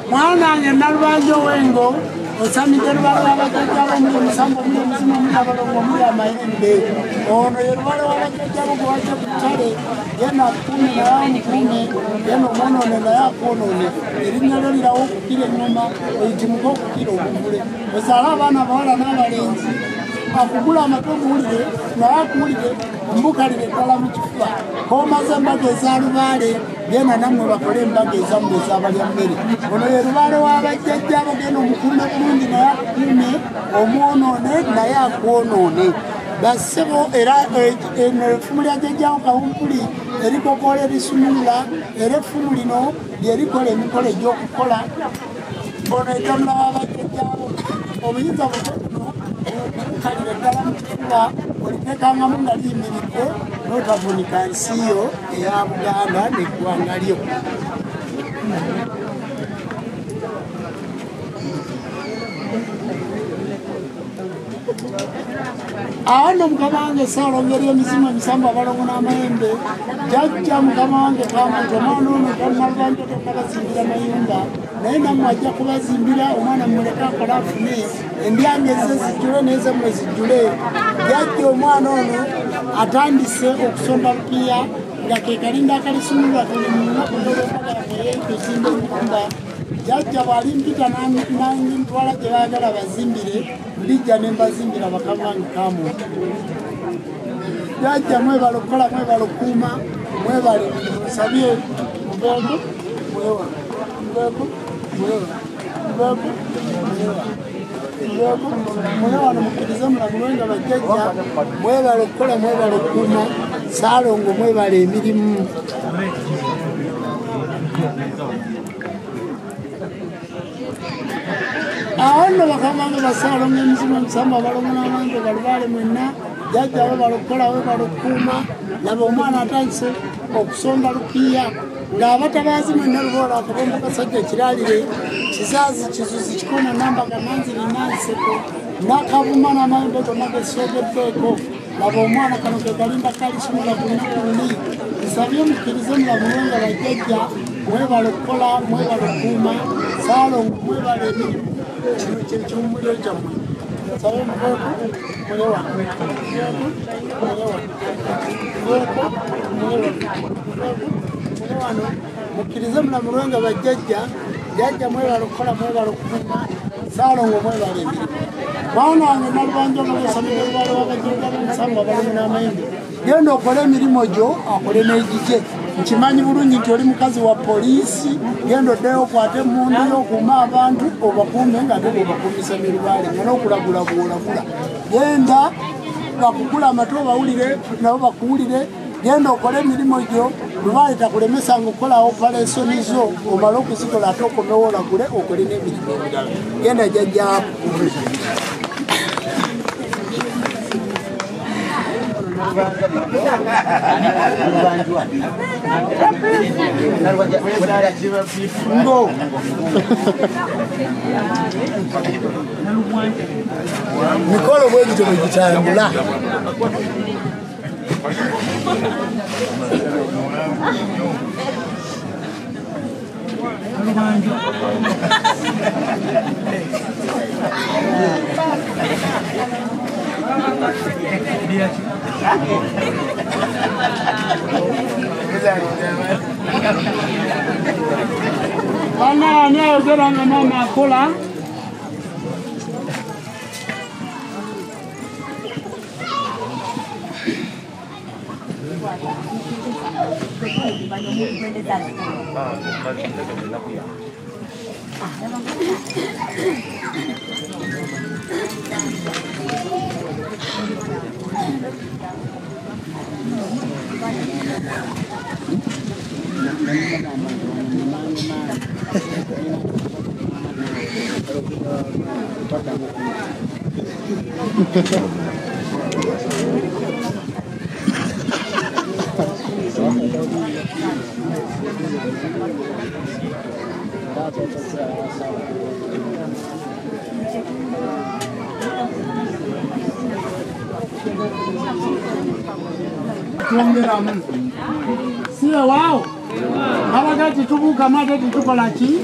Mwana wange Nalubanja owengo osamidde lubaale w'abajjajjabo omuli omusango omuli omuzimu omuli abalongo omuli amayembe. Ono ye lubaale w'abajjajjabo gwe wajja ku ttale, genda akukuume naye amukuume, genda omwonoone naye akwonoone. Erinnya lyo lirawo okukira eŋŋoma, oyitimuke okukira omuvule. Ozaale abaana abawala n'abalenzi, akugula amatu omuwulire naye akuwulire, omubukalire ddala mu kifuba. K'omaze embaga eza lubaale, genda nammwe bakole embaga ezammwe ez'abalya mmere. Ono ye lubaale w'abajjajjabo, genda omukuume bulungi naye akukuume, omwonoone naye akwonoone. Bassebo era eno effumu lya jjajjawo Kawumpuli erikokoola erisumulula, era effumu lino lye likola emikolo egy'okukola. Ono eddamula w'abajjajjabo, obuyinza buto buno bukalire ddala mu kifuba, oliteekangamu nga liyimiridde n'otavuunika nsi yo eya Buganda n'eggwanga lyo. Awo nno mukama wange Ssaalongo eri emizimu emisanvu abalongo n'amayembe, jjajja mukama wange Kamuntu, omwana ono Nalubanja tannabazimbira mayumba, naye nammwe ajja kubazimbira. Omwana mmuleke akole afune, endyange ze zijjule n'ezammwe zijjule. Jjajja omwana ono atandise okusomba lupiiya nga ke kalinda akalisumulula tuli mu lunaku lw'embaga yammwe ey'okuzimba ennyumba. Jjajja bw'alimpita nantwala gye baagala bazimbire, ndijja ne mbazimbira bakama wange Kamuntu. Jjajja mwebale okukola, mwebale okukuuma, mwebale nsabye muveeko mwewa, muveeko mwewa, muveeko mwewa, muveeko mune wano mukkirize mulamulwe nga bajjajja. Mwebale okukola, mwebale okukuuma, Ssaalongo mwebale emirimu. Awo nno bakama bange Bassaalongo emizimu emisanvu abalongo n'amayembe balubaale mwenna, jjajja webale okukola, webale okukuuma. Laba omwana atandise okusomba lupiiya ng'abatabaazi mwenna luboola akabombo kasajja kiraalire kizaazi kizuzi kikona nambaga nanziri nanseko nakavuma n'amayembe gonna gesoogeddeko. Laba omwana kano ke kalinda kalisumula ku lunaku luli. Nsabye mukkirize mulamulwe nga bajjajja, mwebale okukola, mwebale okukuuma, Ssaalongo mwebale emirimu. Kino kye kiwummuliro kyammwe. Nsabye muveeko mulewa, muveeko mulewa, muveeko mulewa, muveeko mule wano mukkirize mulamulwe nga bajjajja. Jjajja mwebale okukola, mwebale okukuuma, Ssaalongo mwebale emirimu. Mwana wange Nalubanja omusamidde lubaale w'abajjajja b'omusanvu abalongo n'amayembe, genda okole emirimu gyo akole n'egigye. Nkimanyi bulungi nti oli mukazi wa poliisi, genda oddeyo okwate emmundu yo okuume abantu obakuume ng'ate bw'obakuumisa mirubaale nga n'okulagula bw'olagula. Genda bakugula amatu obawulire nabo bakuwulire, genda okole emirimu gyo, lubaale takulemesanga okukola operation zo, omale okuzikola ate okomewo olagule okole n'emirimu emirala. Genda jjajjaako. Ngo. Mikolo bwegityo bwe gitambula. Bana ani ayogera nga maama akola? tetwongeramu. Si weewaawo? Babaga titubuukamu ate titukola ki?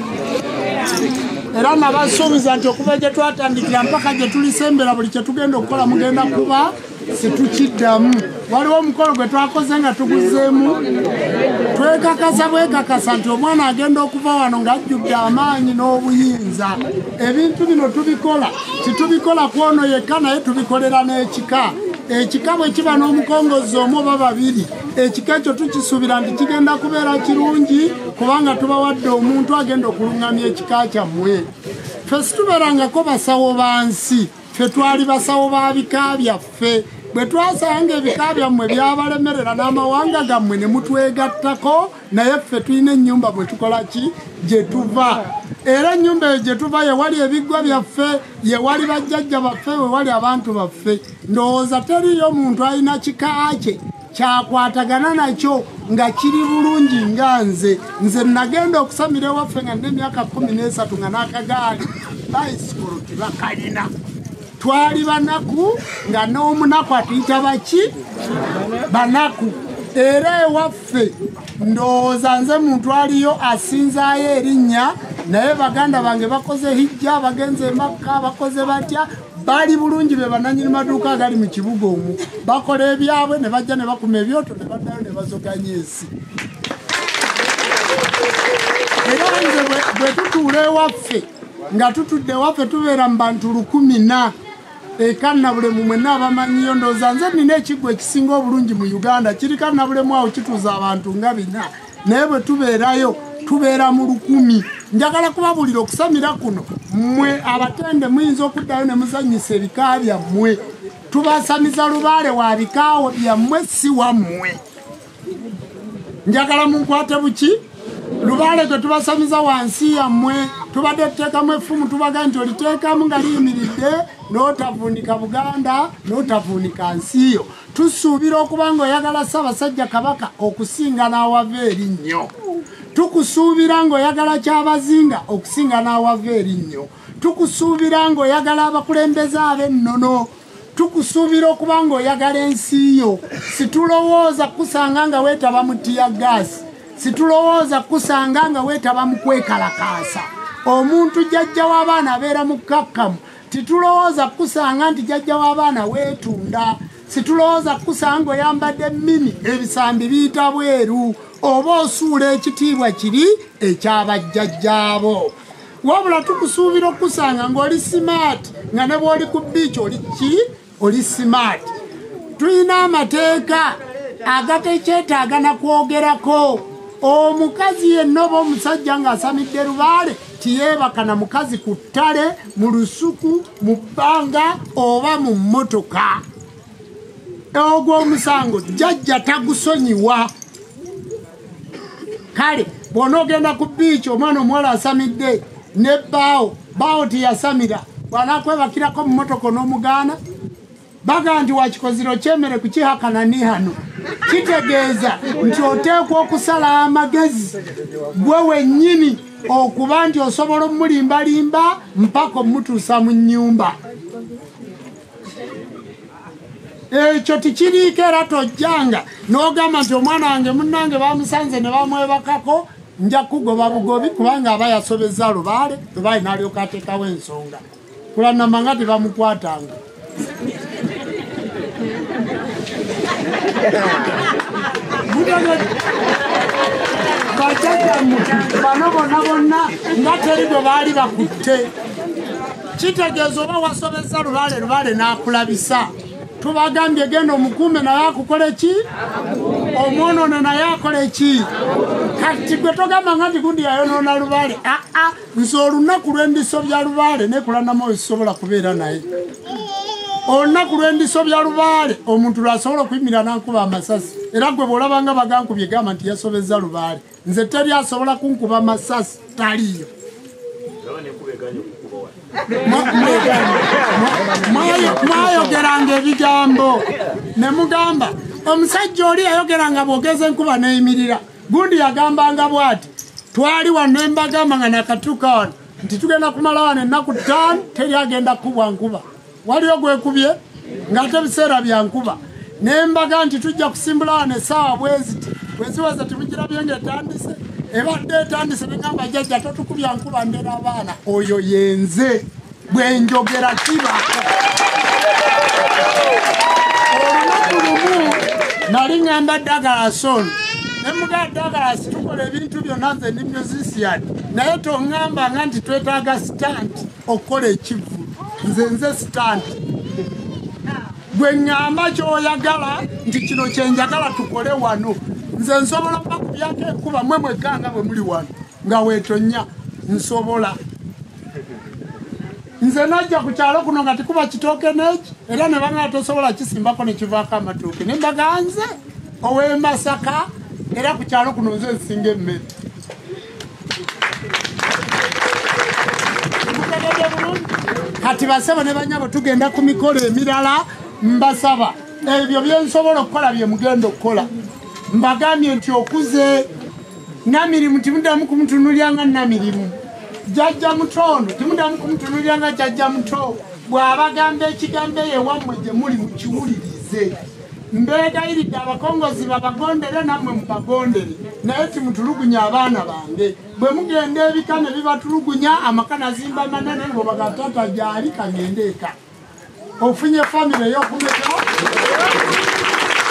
Era nabasuubiza nti okuva gye twatandikira mpaka gye tulisembera buli kye tugenda okukola mugenda kuba situkiddamu. Waliwo omukolo gwe twakoze nga tuguzeemu, twekakasa bwekakasa nti omwana agenda okuva wano ng'ajjudde amaanyi n'obuyinza. Ebintu bino tubikola, titubikola ku ono yekka naye tubikolera n'ekika. Ekika bwe kiba n'omukongozi omu oba babiri, ekika ekyo tukisuubira nti kigenda kubeera kirungi kubanga tubawadde omuntu agenda okulungamya ekika kyammwe. Ffe situbeerangako basawo ba nsi, ffe twali basawo ba bika byaffe. Bwe twasanga ebika byammwe byabalemerera n'amawanga gammwe ne mutwegattako, naye ffe tulina ennyumba bwe tukola ki gye tuva. Era ennyumba eyo gye tuva yewali ebiggwa byaffe, yewali bajjajja baffe, wewali abantu baffe. Ndowooza teriiyo muntu alina kika kye kyakwatagana nakyo nga kiri bulungi nga nze. Nze nagenda okusamira ewaffe nga nina emyaka 13 nga n'akagaali bayisikolo tebakalina. Twali banaku nga n'omunaku atuyita baki? Banaku. Era ewaffe ndowooza nze muntu aliyo asinzaayo erinnya, naye baganda bange bakoze hijja, bagenze Makka, bakoze batya, bali bulungi be bannannyini maduuka agali mu kibuga omwo. Bakola ebyabwe ne bajja ne bakuma ebyoto ne baddayo ne bazoganya ensi. Era nze bwe tutuula ewaffe nga tutudde ewaffe tubeera mu bantu 10,000 e Kannabulemu mwenna abamanyiyo. Ndowooza nze nnina ekiggwa ekisinga obulungi mu Uganda kiri Kannabulemu awo kituuza abantu nga 4, naye bwe tubeerayo tubeera mu 1000. Njagala kubabuulira okusamira kuno mmwe abatende muyinza okuddayo ne muzannyisa ebika byammwe. Tubasamiza lubaale wa bika byammwe si wammwe. Njagala munkwate buki? Lubaale gwe tubasamiza wansi yammwe. Tubadde tuteekamu effumu, tubaga nti oliteekamu nga liyimiridde n'otavuunika Buganda n'otavuunika nsi yo. Tusuubira okuba ng'oyagala Ssaabasajja Kabaka okusinga n'awava erinnyo. Tukusuubira ng'oyagala Kyabazinga okusinga n'awava erinnyo. Tukusuubira ng'oyagala abakulembeze ab'ennono. Tukusuubira okuba ng'oyagala ensi yo. Situlowooza kusanga nga weetaba mu tear gas. Situlowooza kusanga nga weetaba mu kwekalakaasa. Omuntu jjajja w'abaana abeera mukkakkamu. Titulowooza kusanga nti jjajja w'abaana weetunda. Situlowooza kusanga oyambadde mini ebisambi biyita bweru oba osuula ekitiibwa kiri ekyabajjajjaabo. Wabula tukusuubira okusanga ng'oli smart, nga ne bw'oli ku beach oli ki? Oli smart. Tulina amateeka agatekyetaaga na kwogerako. Omukazi yenna oba omusajja ng'asamidde lubaale tiyeebaka na mukazi ku ttale, mu lusuku, mu bbanga oba mu mmotoka. Ogwo omusango jjajja tagusonyiwa. Kale bw'onoogenda ku biiki omwana omuwala asamidde ne bbaawo, bbaawo tiyasamira, bw'anaakwebakirako mu mmotoka n'omugaana, baga nti wakikoziro kyemere kukihakana ni hano. Kitegeeza nti oteekwa okusala amagezi gwe wennyini okuba nti osobola omulimbalimba mpaka omutuusa mu nnyumba. Ekyo tikiriiko era tojjanga n'ogamba nti omwana wange munnange bamusanze ne bamwebakako, nja kugoba bugobi kubanga aba yasobezza lubaale, lubaale n'alyoka ateekawo ensonga. Kulanama nga tebamukwatanga. Bajjajjammwe bano bonna bonna nga teri gwe baali bakutte. Kitegeeza oba wasobezza lubaale, lubaale n'akulabisa. Tubagambye genda omukuume naye akukole ki? Omwonoone naye akole ki? Kati gwe togamba nga nti gundi yayonoona lubaale. Aa, nze olunaku lw'endisobya lubaale neekulanama oyo sisobola kubeera naye. Olunaku lw'endisobya lubaale omuntu lw'asobola okuyimirira n'ankuba amasasi. Era gwe bw'olaba nga bagankubye gamba nti yasobezza lubaale. Nze teri asobola kunkuba masasi, taliiyo. Mwayogeranga ebigambo ne mugamba omusajja oli yayogeranga bw'ogeza enkuba n'eyimirira. Gundi yagambanga bw'ati, twali wano embagamba nga nakatuuka wano nti tugenda kumala wano ennaku 5 teri agenda kukubwa nkuba. Waliyo gwekubye ng'ate ebiseera bya nkuba. Nembaga nti tujja kusimbula wano essaawa bweziti bweziweza timugirabye ng'etandise ebadde etandise negamba jjajja totukubya nkuba ndera abaana. Oyo yenze bwe njogera kiba. Olunaku lumu nali ŋŋamba Douglas ono ne mugamba, Douglas, tukola ebintu byonna, nze ndi musician, naye toŋŋambanga nti twetaaga stunt okukola ekivvulu. Nze stunt gwe ŋŋamba ky'oyagala nti kino kyenjagala tukole wano. Nze nsobola bakubyako enkuba mwe mwegganga bwe muli wano nga weetonya nsobola. Nze najja ku kyalo kuno nga tikuba kitooke neki era ne banga tosobola kisimbako ne kivaako amatooke ne mbaga nze ow'e Masaka era ku kyalo kuno nze nsinga emmere. Mutegedde bulungi? Kati basebo ne banyabo, tugenda ku mikolo emirala. Mbasaba ebyo byensobola okukola bye mugenda okukola. Mbagambye nti okuze Namirimu timuddamu kumutunulya nga Namirimu. Jjajja mutono timuddamu kumutunulya nga jjajja muto. Bw'abagamba ekigambo eyo ewammwe gye muli mukiwulirize. Mbeegayiridde abakongozi babagondere nammwe mubagondere, naye timutulugunya abaana bange. Bwe mugenda ebika ne bibatulugunya, amaka nazimba manene ngobaga taata gyali kagende eka. Ofunye famire ey'okumeka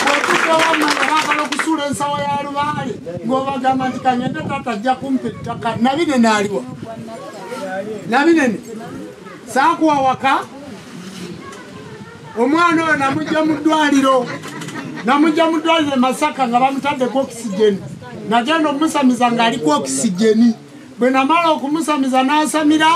bw'otuuka ewammwe nga baagala okusuula ensawo ya lubaale ng'obagamba nti kangende taata ajja kumpa ettaka. Nabinene aliwa? Nabinene saakuwa waka. Omwana oyo namujja mu ddwaliro, namujja mu ddwaliro e Masaka nga bamutaddeko okisigeni. Nagenda omusamiza ng'aliko okisigeni. Bwe namala okumusamiza n'asamira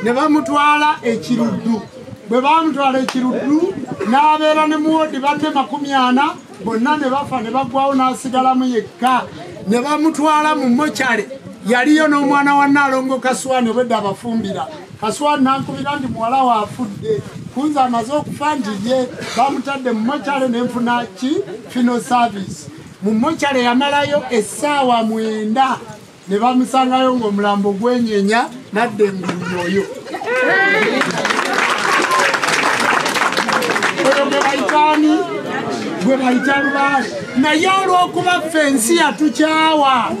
ne bamutwala Ekiruddu. Bwe bamutwala Ekiruddu n'abeera ne muwodi banne 40 bonna ne bafa ne baggwawo n'asigalamu yekka. Ne bamutwala mu mokyale yaliyo n'omwana wa Naalongo Kaswani obwedde abafumbira. Kaswani nankubira nti muwala we afudde kunze amaze okufa nti ye bamutadde mu mokyale nenfuna ki funeral service mu mokyale. Yamalayo essaawa 9 ne bamusangayo ng'omulambo gwenyenya nadda engulu yoyo. Oyo gwe bayitaani? Gwe bayita lubaale. Naye olw'okuba ffe ensi yatukyawa,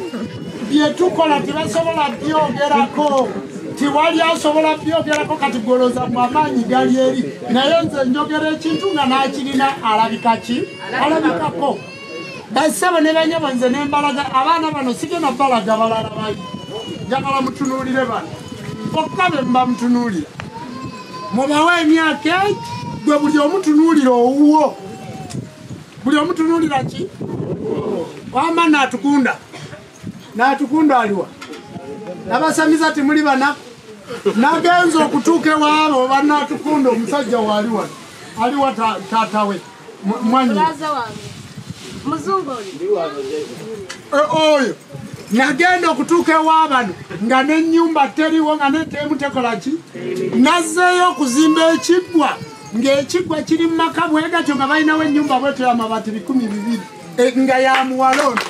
bye tukola tebasobola byogerako, tiwali asobola byogerako. Kati goloza mu amaanyi gali eri, naye nze njogera ekintu nga n'akirina alabika ki alabikako. Bassebo ne banyabo, nze nembalaga abaana bano sigenda balaga balala bali. Njagala mutunuulire bano bokka be muba mutunuulira mubawe emyaka egi. Gwe buli omutunuulira owuwo, buli omutunuulira ki wama natukunda natukunda aliwa nabasamiza timuli banaku. Nagenza okutuuka ewaabo banatukunda omusajja waali wano aliwa taatawe mwanyina oyo. Nagenda okutuuka ewaabano nga n'ennyumba teriwo nga neteemu tekola ki. Nazzeeyo okuzimba ekiggwa ng'ekiggwa kiri mu maka bwe gatyo nga balinawo ennyumba bwetyo amabaati 2,000 nga ya muwala ono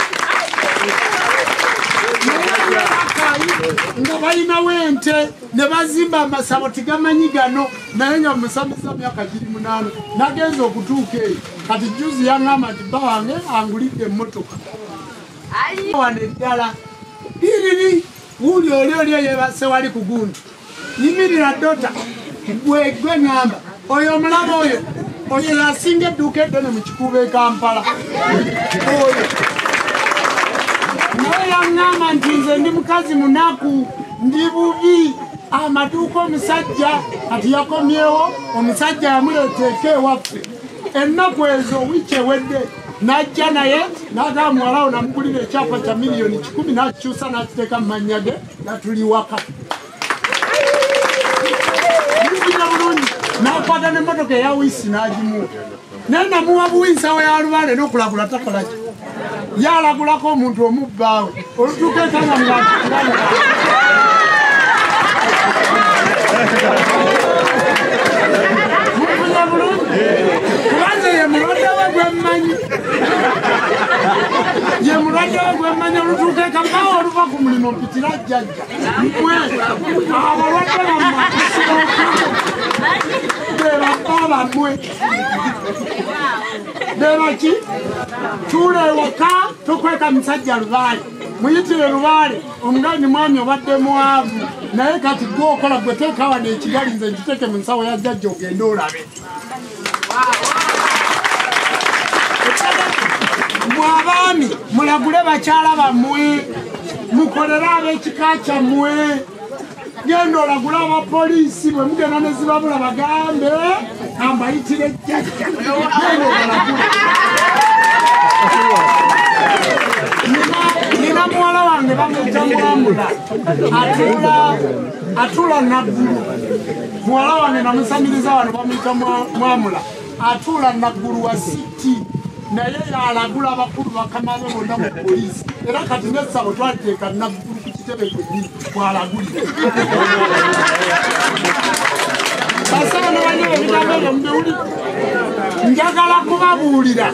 nga balinawo ente ne bazimba amasabo tigamanyi gano naye nga musamiza myaka giri 8. Nagenza okutuuka eyo kati juzi yaŋŋamba nti bba wange angulidde emmotoka wano eddala iriri wuli oli oli eyebase wali ku gundi yimirira dota gwe gwe ŋŋamba oyo omulaba oyo oyo yasinga edduuka eddene mu Kikuubo e Kampala oyo. Naye yaŋŋamba nti nze ndi mukazi munaku ndi bubi amaduuka omusajja kati yakomyewo omusajja yamuleeta ewaffe ennaku ezo wiiki ewedde najja naye n'agamba muwalawo namugulira ekyapa kya miliyoni 100 n'akikyusa n'akiteeka mu mannya ge natuli waka nzija bulungi n'akwata n'emmotoka eya wiisi n'agimuwa naye namuwa buwi nsawo ya lubaale n'okulagula takolaki yalagulako omuntu omubbaawe olutuuka ekanga mufunye bulungi kubanze ye mulwadde we gwemmanyi ye mulwadde we gwemmanyi olutuuka ekabawo oluva ku mulimu mpitira jjajja mwe abalwadde bammwe. Beba bamwe. Beba ki? Tuula ewaka tokweka musajja lubaale. Muyitire lubaale omugani mwami obadde mwavu naye kati gwe okola gwe teeka wano ekigali nze nkiteeke mu nsawo ya jjajja ogende olabe. Mwe abaami mulagule bakyala bammwe, mukolere ab'ekika kyammwe. Genda olagule abapoliisi bwe mugenda ne zibabula bagambe ambayitire jjajja. Genda obalagule. Nina muwala wange bamuyita Mwamula, atuula Naggulu. Muwala wange namusamiriza wano bamuyita Mwamula, atuula Naggulu wa city, naye yalagula abakulu bakama be bonna mu poliisi. Era kati n'essabo twaliteeka Naggulu ku kitebe kwennyini kwalagulira. Basaba ne banne ebigambo ebyo mubiwulire. Njagala kubabuulira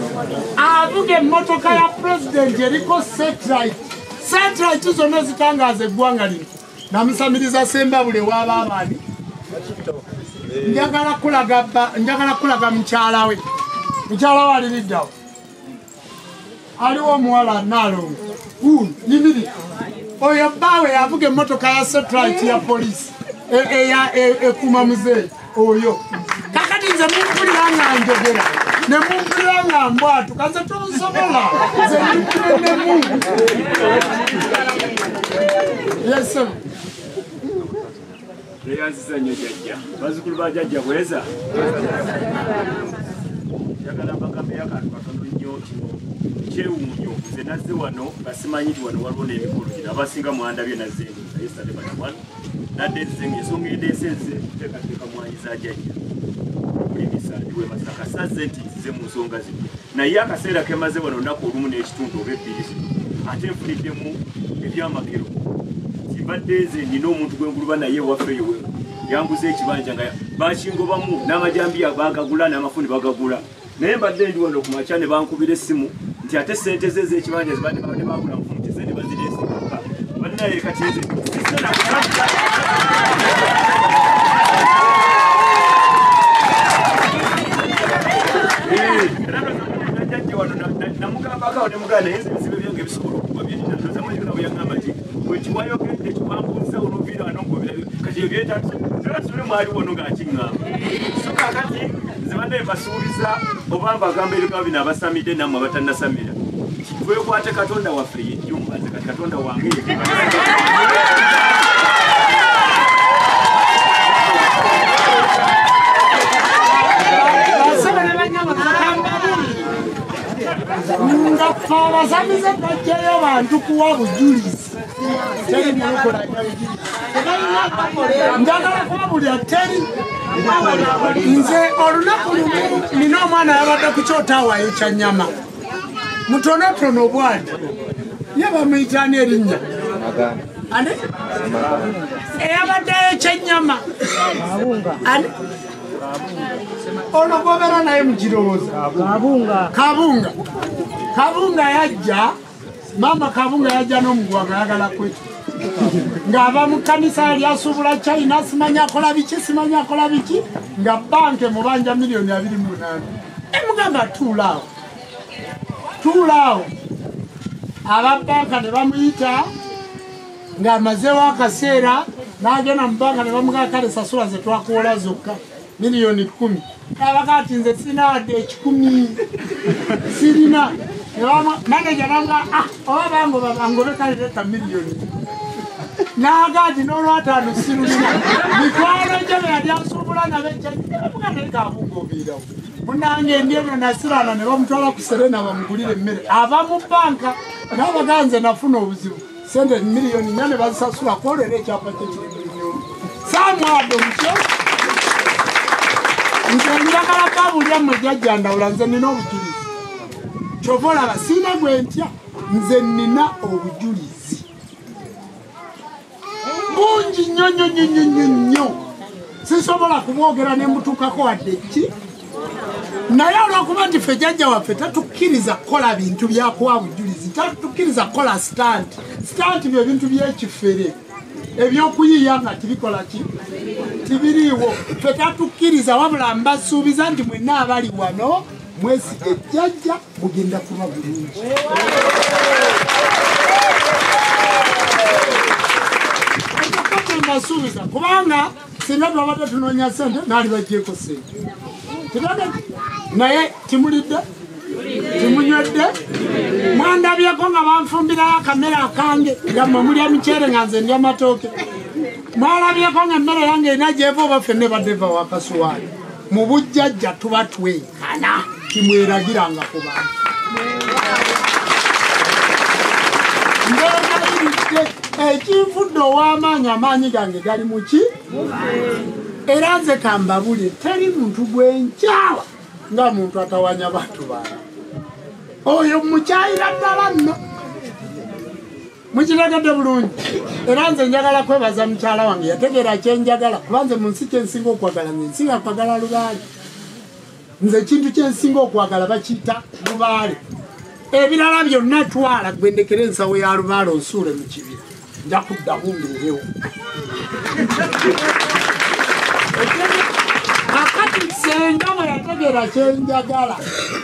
avuga emmotoka ya pulezidenti eriko satellite. Satellite zonna zitangaaza eggwanga lino. Namusamiriza Sembabule w'abaabaani. Njagala kulaga mukyala we. Mukyala we aliriddawo. Aliwo omuwala Naalongo. Wuuno yimirira. Oyo bbaawe yavuga emmotoka ya satellite ya poliisi ekuuma muzeeyi oyo. Kakati nze mumpulira nga njogera ne mumpulira nga mbwatuka, nze tonsobola, nze ndikunenemu. Yes sir. Neyanziza nnyo jjajja. Bazzukulu ba jjajja bweza. Njagala mbagambeyo akantu katono nnyo kino kyewuunyo. Nze nazze wano nga simanyi nti wano waliwo n'emikolo gino. Abasinga mwandabye nazze eno yesterday but one. Nadde nze ng'ensonga endeese nze kuteekateeka mwanyi za jjajja. Okulimisa ndiwe Masaka sazze nti nzize mu nsonga zino. Naye akaseera ke maze wano olunaku olumu n'ekitundu oba ebbiri zino ate nfuniddemu ebyamagero. Mbadde nze nina omuntu gwe nguluba naye ewaffe eyo yanguza ekibanja nga bakingobamu n'amajambiya bagagula n'amafundi bagagula. Naye mbadde ndi wano ku makya ne bankubira essimu nti ate ssente ze ez'ekibanja zibadde babadde bagula nfu nti ssente bazireese waka. Bannaye kati nze najjajja wano namugambako awo ne mugamba naye nze ebizibu byange bisobola okuba byenina. Ndoza bwe yagamba nti bwe kiwambuuza oluviira wano ng'obirabye kati ebyetagisa tusule mwali wano ng'akiŋŋamba. So kaakati nze badde mbasuubiza oba mbagamba ebigambo bino abasamidde nammwe abatannasamira. Twekwate Katonda waffe ye Jjumba, nze kati Katonda wange ye Jjumba. Nga ffe abasamize bajjayo bantu kuwa bujulizi. Teri mulokola bujulizi. Njagala kubabulira teri. Nze olunaku lumu nina omwana yabadde ku kyoto awaayo kya nnyama. Mutonotono bw'ati. Ye bamuyita ani erinnya? Ani? Eyabaddeyo kyennyama. Ani? Ono gw'obeera naye mukirowooza. Kabunga. Kabunga yajja, maama Kabunga yajja n'omuguwa ng'ayagala kweta. Ng'ava mu kkanisa yali asuubula China, simanyi akola biki, simanyi akola biki, nga banka emubanja miliyoni 28. Emugamba tuula awo. Tuula awo. Aba banka ne bamuyita ng'amazeewo akaseera n'agenda mu banka ne bamugamba kale sasula ze twakuwola zokka miliyoni 10. Abaga ati nze sirina wadde 1,000. Sirina. Maneja n'amugamba ah oba bangoba bangobe kale leeta miliyoni. N'aga ati n'olwataano sirulina. Mikwano gye be yali asuubula nabo ekyannyama naye Kabunga obeerawo. Munnange ndi eno nasiraana ne bamutwala ku Serena bamugulire emmere. Ava mu banka n'abaga nze nafuna obuzibu. Ssente miliyoni 4 ne bazisasula kwolwo era ekyapa kye kiri mu nnyumba. Saamwadde omutyo. Nze njagala babulya mmwe jjajja Ndawula nze nina obujulizi. Kyova olaba sirina gwe ntya, nze nina obujulizi. Bungi nnyo nnyo nnyo nnyo nnyo. Sisobola kubwogera ne mbutuukako wadde ki. Naye olw'okuba nti ffe jjajja waffe tatukkiriza kukola bintu byakuwa bujulizi, tatukkiriza kukola stunt. Stunt bye bintu by'ekifere ebyokuyiiya nga tibikola ki, Tibiriiwo ffe tatukkiriza wabula mbasuubiza nti mwenna abali wano mwesige jjajja mugenda kuba bulungi. Mbasuubiza kubanga singa twabadde tunoonya ssente naali baggyeko ssente. Naye timulidde timunywedde mwandabyeko nga banfumbirayo akamere akange nga mmwe mulya miceere nga nze ndya matooke. Mwalabyeko nga emmere yange erina gyeva oba ffenna ebadde eva wakasuwaani. Mu bujjajja tuba twenkana timweragiranga ku bantu. Mbeegayiridde ekinfudde ow'amaanyi amaanyi gange gali mu ki? Era nze kambabulire teri muntu gwenkyawa nga muntu atawanya bantu bange. Oyo mukyayira ddala nno. Mukitegedde bulungi. Era nze njagala kwebaza mukyala wange yategeera kyenjagala kuba nze mu nsi kyensinga okwagala nze nsinga kwagala lubaale. Nze ekintu kyensinga okwagala bakiyita lubaale. Ebirala byonna twala gwendekere ensawo ya lubaale onsuule mu kibira nja kuddamu mbeerewo. Kakati senga bwe yategeera kyenjagala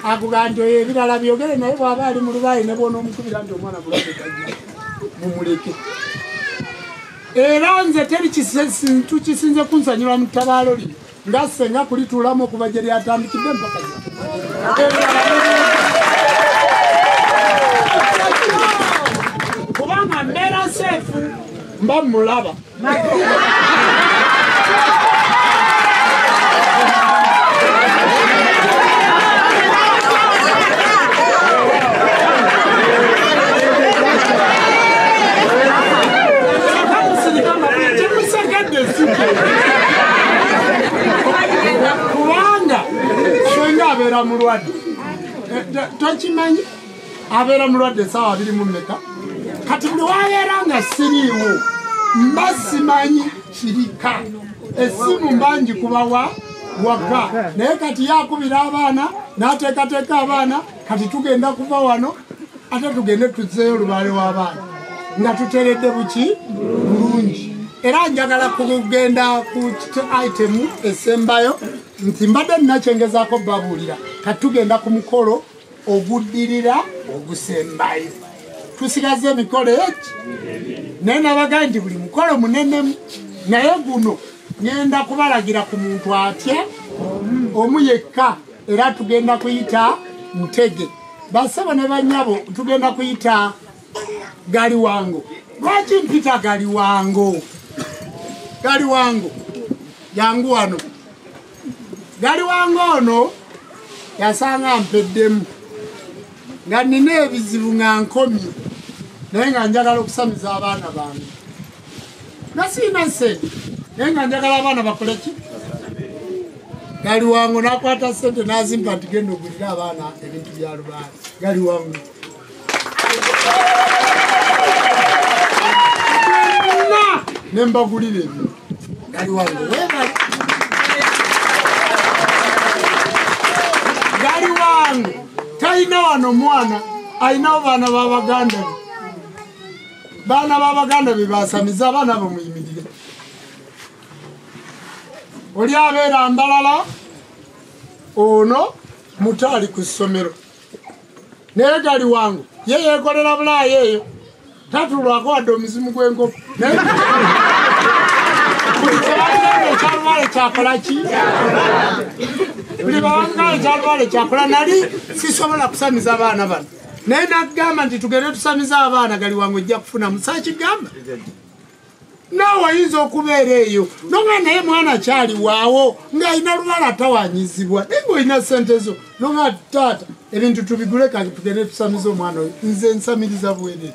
akugamba nti oyo ebirala byogere naye bw'aba ali mu lubaale ne bw'onoomukubira nti omwana bulwadde tajja mumuleke. Era nze teri kintu kisinze kunsanyula mu ttabaalo lino nga senga kulituulamu okuva gye lyatandikidde mpaka kubanga mbeera seefu mba mulaba. Kubanga senga abeera mulwadde tokimanyi abeera mulwadde essaawa 24 kati buli wabeera nga siriiwo mba simanyi kirika essimu mba ngikubawa waka naye kati yakubira abaana n'ateekateeka abaana kati tugenda kuva wano ate tugende tuzzeeyo lubaale w'abaana nga tuteredde buki bulungi. Era njagala kugenda ku itemu esembayo nti mbadde nnakyengezaako babuulira kati tugenda ku mukolo oguddirira ogusembayo. Tusigaze emikolo egi naye nabagambye nti buli mukolo munenemu naye guno ngenda kubalagira ku muntu atya omu yekka era tugenda kuyita Ntege. Basebo ne bannyabo tugenda kuyita Galiwango. Lwaki mpita Galiwango? Galiwango jangu wano. Galiwango ono yasanga mpeddemu nga nina ebizibu nga nkomye naye nga njagala okusamiza abaana bange nga sirina ssente naye nga njagala abaana bakole ki? Galiwango n'akwata ssente n'azimpa nti genda ogulire abaana ebintu bya lubaale. Galiwango ne mbagulira ebintu. Galiwango weebale. Galiwango talina wano mwana alinawo baana b'abaganda be. Baana b'abaganda be basamiza abaana abo muyimirire. Oli abeera Mbalala ono muto ali ku ssomero naye Galiwango ye yeekolera Bulaaya eyo tatulwako wadde omuzimu gw'enkoko naye buli kyebalina ekyalubaale kyakola ki? Buli bawangala ekyalubaale kyakola. Nali sisobola kusamiza abaana bano naye nagamba nti tugende tusamize abaana Galiwango ojja kufunamu. Saakigamba naawe oyinza okubeera eyo nonga naye mwana kyali waawo ng'alina lubaale atawanyizibwa naye ng'olina ssente zo nonga taata ebintu tubigule kati tugende tusamize omwana oyo. Nze nsamiriza bwerere.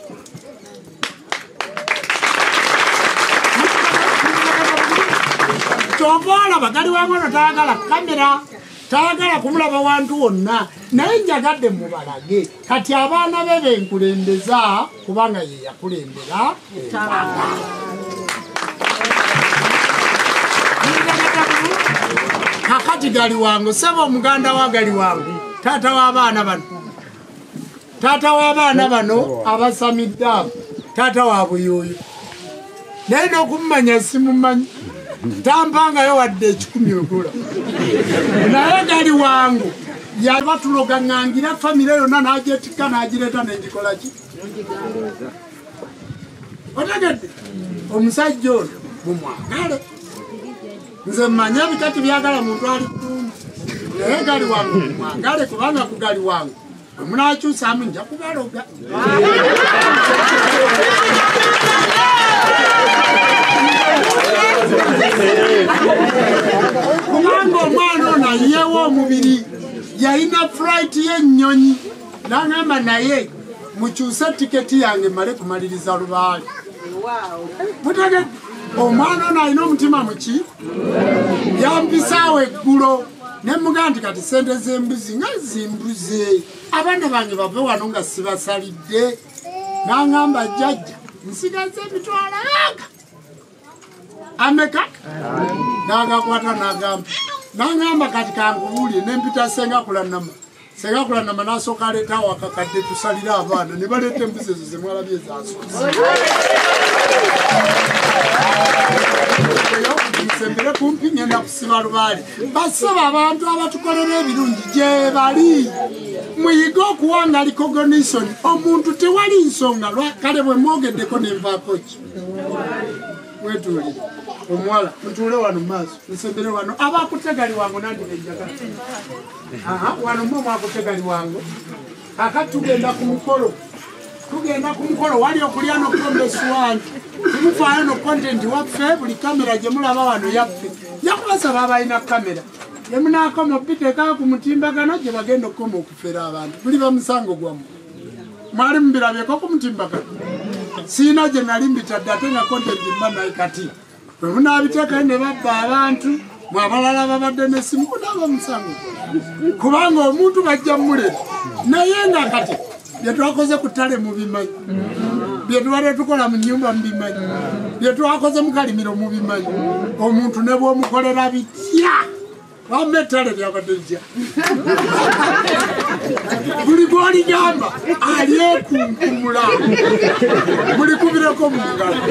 Kyova olaba Galiwango ono tayagala kamera tayagala kumulaba wantu wonna naye njagadde mubalage kati abaana be benkulembeza kubanga ye yakulembera embaga. Kakati Galiwango sebo omuganda wa Galiwango taata w'abaana bano taata w'abaana bano abasamidde abo taata waabwe y'oyo naye n'okumumanya simumanyi. Tampangayo wadde 1,000 ogula. Naye gali wangu yabatuloga ngangira famire yonna n'agyetikka n'agireeta n'engikola ki? Otegedde? Omusajja ono mumwagale. Nze mmanyi ebikati byagala muntu ali kulungi. Naye gali wangu mumwagale kubanga ku gali wangu bwe munaakyusaamu nja kubaloga. Kubanga omwana ono ayiyewo omubiri yalina flight y'ennyonyi n'angamba naye mukyuse tiketi yange mmale kumaliriza lubaale. Mutegedde? Omwana ono alina omutima muki? Yampisaawo eggulo ne mugamba nti kati ssente z'embuzi nga zimbuze abaana bange bave wano nga sibasalidde. N'angamba jjajja nsigaze emitwalo aga ameka? N'agakwata n'agamba. N'angamba kati kankubuulire ne mpita Ssenga Kulanama. Ssenga Kulanama n'asooka aleetawo akakadde tusalire abaana ne baleeta embuzi ezo ze mwalabye ezasoose. Nsembere kumpi ngenda kusiba lubaale. Basaba abantu abatukolera ebirungi gye bali. Muyige okuwanga recognition. Omuntu tewali nsonga kale bwe mwogeddeko ne nvaako ki? Wetuulire. Omuwala mutuule wano mu maaso nsembere wano abakutte gali wangu nange benjagala. Wano mwe mwakutte gali wangu. Kakati tugenda ku mukolo. Tugenda ku mukolo wali okulya n'okukomba essuwaani. Temufaayo no content waffe buli kamera gye mulaba wano yaffe. Nja kubasaba abalina kamera. Gye munaakoma okubiteekako ku mutimbagano gye bagenda okukoma okufera abantu. Guliba musango gwammwe. Mwali mubirabyeko ku mutimbagano? Siina gye nali mbitadde ate nga content mba naye kati. Bwe munaabiteekayo ne babba abantu, mwe abalala babadde n'essimu gunaaba musango gwammwe. Kubanga omuntu bajja mmuleta. Naye nga kati bye twakoze ku ttale mubimanyi. Bye tubadde tukola mu nnyumba mubimanyi. Bye twakoze mu kalimiro mubimanyi. Omuntu ne bw'omukolera bitya wamma ettale lyabadde litya. Buli gw'oligamba alyekunkumula. Mulikubireko mu ngalo.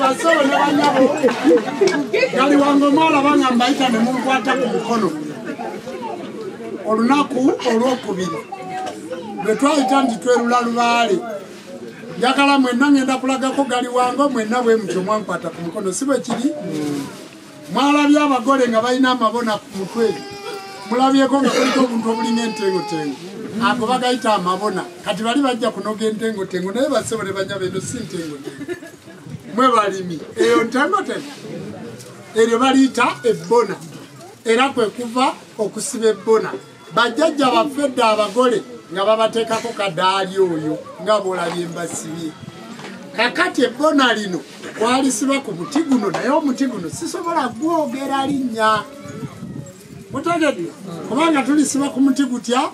Basebo ne bannyabo gali wange omwalaba nga mbayita ne munkwata ku mukono. Olunaku olwokubiri lwe twayita nti twerula lubaale. Njagala mwenna ngenda kulagako gali wange mwenna bwe mutyo mwankwata ku mukono si bwe kiri? Mwalabye abagole nga balina amabona ku mutwe. Mulabyeko nga kuliko obuntu obulinga entengotengo. Ago bagayita amabona. Kati bali bajja kunoga entengotengo naye basebo ne bannyabo eno si ntengotengo. Mwe balimi eyo ntengotengo. Eryo baliyita ebbona. Era kwe kuva okusiba ebbona. Bajjajja baffe edda abagole nga babateekako kadaali oyo nga bw'olabye mbasibye. Kakati ebbona lino twalisiba ku muti guno naye omuti guno sisobola gwogera linnya. Mutegedde? Kubanga tulisiba ku muti gutya?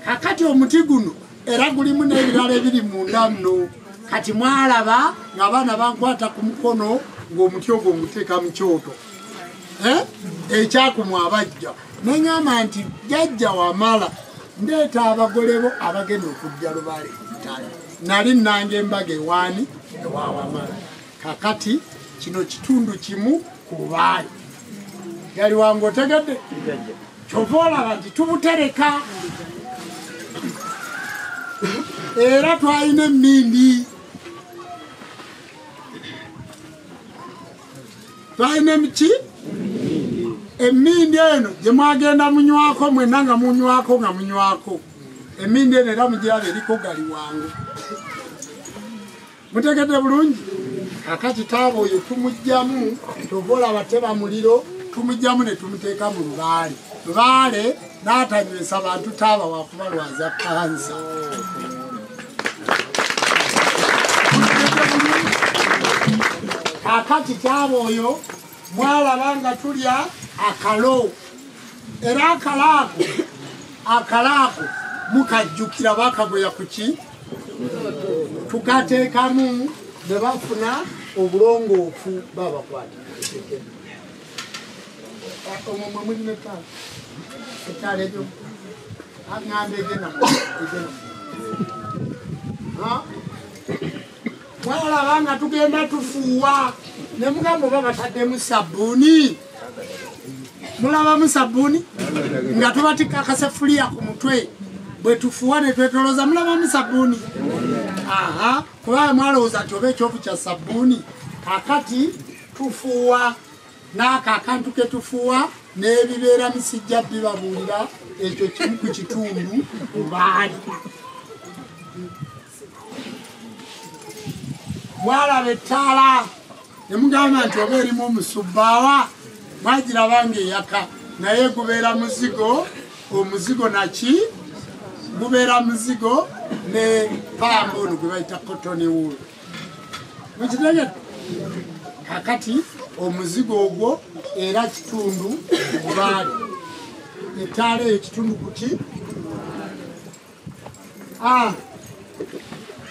Kakati omuti guno era gulimu n'ebirala ebiri munda muno. Kati mwalaba ng'abaana bankwata ku mukono ng'omuti ogwo nguteeka mu kyoto. Ekyakumwa abajja. Ne ŋŋamba nti jjajja Wamala ndeeta abagole bo abagenda okujja lubaale ttale. Nali nnanga embaga ewaani ewa Wamala. Kakati kino kitundu kimu ku lubaale. Gali wange otegedde? Kyova olaba nti tubutereka. Era twalina emmindi. Twalina emiki? Emmindi eno gye mwagenda munywako mwenna nga munywako nga munywako. Emmindi eno era mugiraba eriko gali wangu. Mutegedde bulungi? Kakati taaba oyo tumuggyamu, kyova olaba teba muliro, tumuggyamu ne tumuteeka mu lubaale. Lubaale n'atanywesa bantu taaba wakubalwaza kansa. Kakati taaba oyo mwalaba nga tulya akalo. Era akalaako mukajjukira bakagoya ku ki? Tukateekamu ne bafuna obulongoofu babakwata. Omwo mwe mulina ettaala. Ettaala egyo aŋŋamba egenda mu. Mwalaba nga tugenda tufuuwa ne mugamba oba bataddemu sabbuuni. Mulabamu sabbuuni nga tubatikka akasefuliya ku mutwe bwe tufuuwa ne twetolooza. Mulabamu sabbuuni? Aha, kubanga mwalowooza nti oba ekyovu kya sabbuuni. Kakati tufuuwa n'ako akantu ke tufuuwa n'ebibeeramu sijja bibabuulira, ekyo kimu ku kitundu lubaale. Mwalaba ettaala ne mugamba nti oba erimu omusubbaawa, mwagiraba ng'eyaka, naye gubeera muzigo. Omuzigo naki? Gubeera muzigo ne pamba ono gwe bayita cotton wool. Mukitegedde? Kakati omuzigo ogwo era kitundu lubaale. Ettaala eyo kitundu kuki?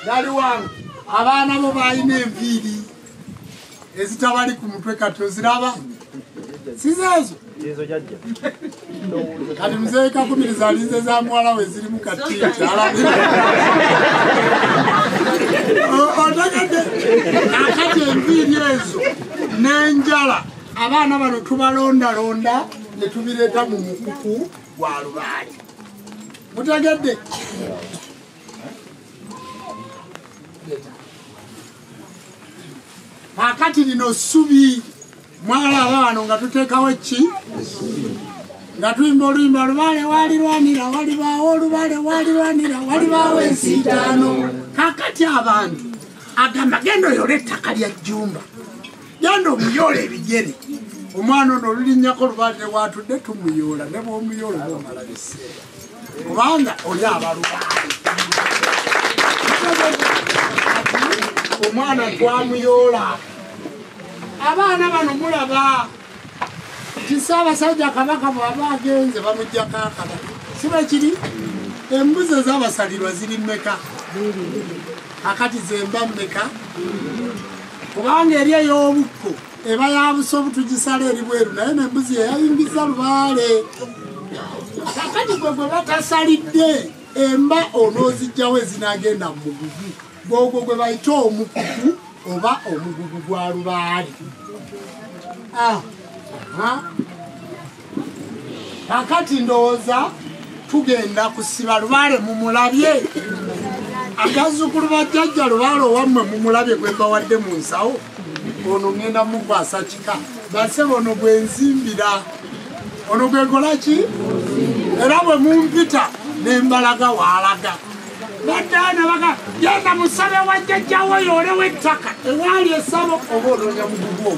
Dali wange abaana bo balina enviiri ezitabali ku mutwe, kati oziraba? Si zeezo? Kati muzeeyi Kakumiriza alinze za muwala we zirimu katiiti. Otegedde? Kakati enviiri ezo n'enjala abaana bano tubalondalonda ne tubireeta mu mukuku gwa lubaale. Mutegedde? Kakati lino ssubi. Mwalaba wano nga tuteekawo ki? Nga tuyimba oluyimba lubaale walirwanira walibaawo, olubaale walirwanira walibaawo ensiitaano. Kakati abantu agamba genda oyole ettaka lya Jjumba, genda omuyoola ebigere. Omwana ono olulinnyako lubaale ne bwatudde tumuyoola, ne bw'omuyoola oba omala biseera, kubanga oli aba lubaale. Omwana twamuyoola. Abaana bano mulaba nti Ssaabasajja Kabaka bw'aba agenze bamuggyako akabaka, si bwe kiri? Embuzi ez'abasalirwa ziri mmeka? Kakati zemba mmeka? Kubanga eri ey'obukko eba ya busobu, tugisala eri bweru, naye n'embuzi eyayingiza lubaale. Kakati gwe gwe batasalidde emba onoozijjawo ezinaagenda mu mugugu, gwogwo gwe bayita omukuku oba omugugu gwa lubaale. Kakati ndowooza tugenda kusiba lubaale. Mumulabye agazzukulu ba jjajja lubaale owammwe, mumulabye gwe mbawadde mu nsawo. Ono ngenda mukwasa kika, basebo ono gwe nzimbira, ono gwe nkola ki? Era bwe mumpita ne mbalaga waalaga. Baddaana baga genda musabe wa jjajjawo yoolewo ettaka ewaali essabo, oba onoonya mugugu ogwo.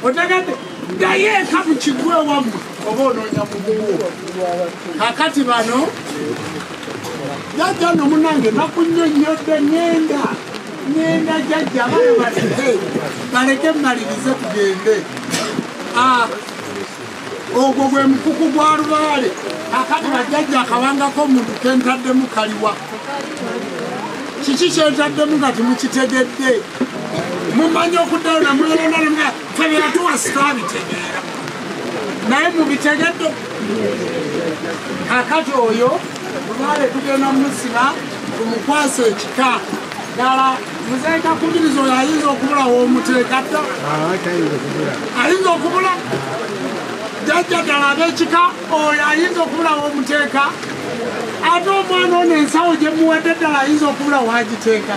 Otegedde? Ddayo eka mu kigwa ewammwe oba onoonya mugugu ogwo. Kakati bano jjajja nno munnange nakunnyonnyodde, ŋŋenda jjajja abaana baleke baleke mmalirize tugende. Ogwo gwe mukuku gwa lubaale. Kakati bajjajja akawangako omuntu kentaddemu kaliwa? Kiki kyentaddemu nga timukitegedde? Mumanyi okuddayo namwelonda ffe byatuwa sitwabitegeera, naye mubitegedde. Kakati oyo lubaale tugenda musiba tumukwasa ekika. Ddala muzeeyi Kakumiriza oyo ayinza okubula w'omuteeka dda? Ayinza okubula? Jjajja ddala ab'ekika oyo ayinza okubula w'omuteeka? Ate omwana ono ensawo gye muwadde ddala ayinza okubula w'agiteeka?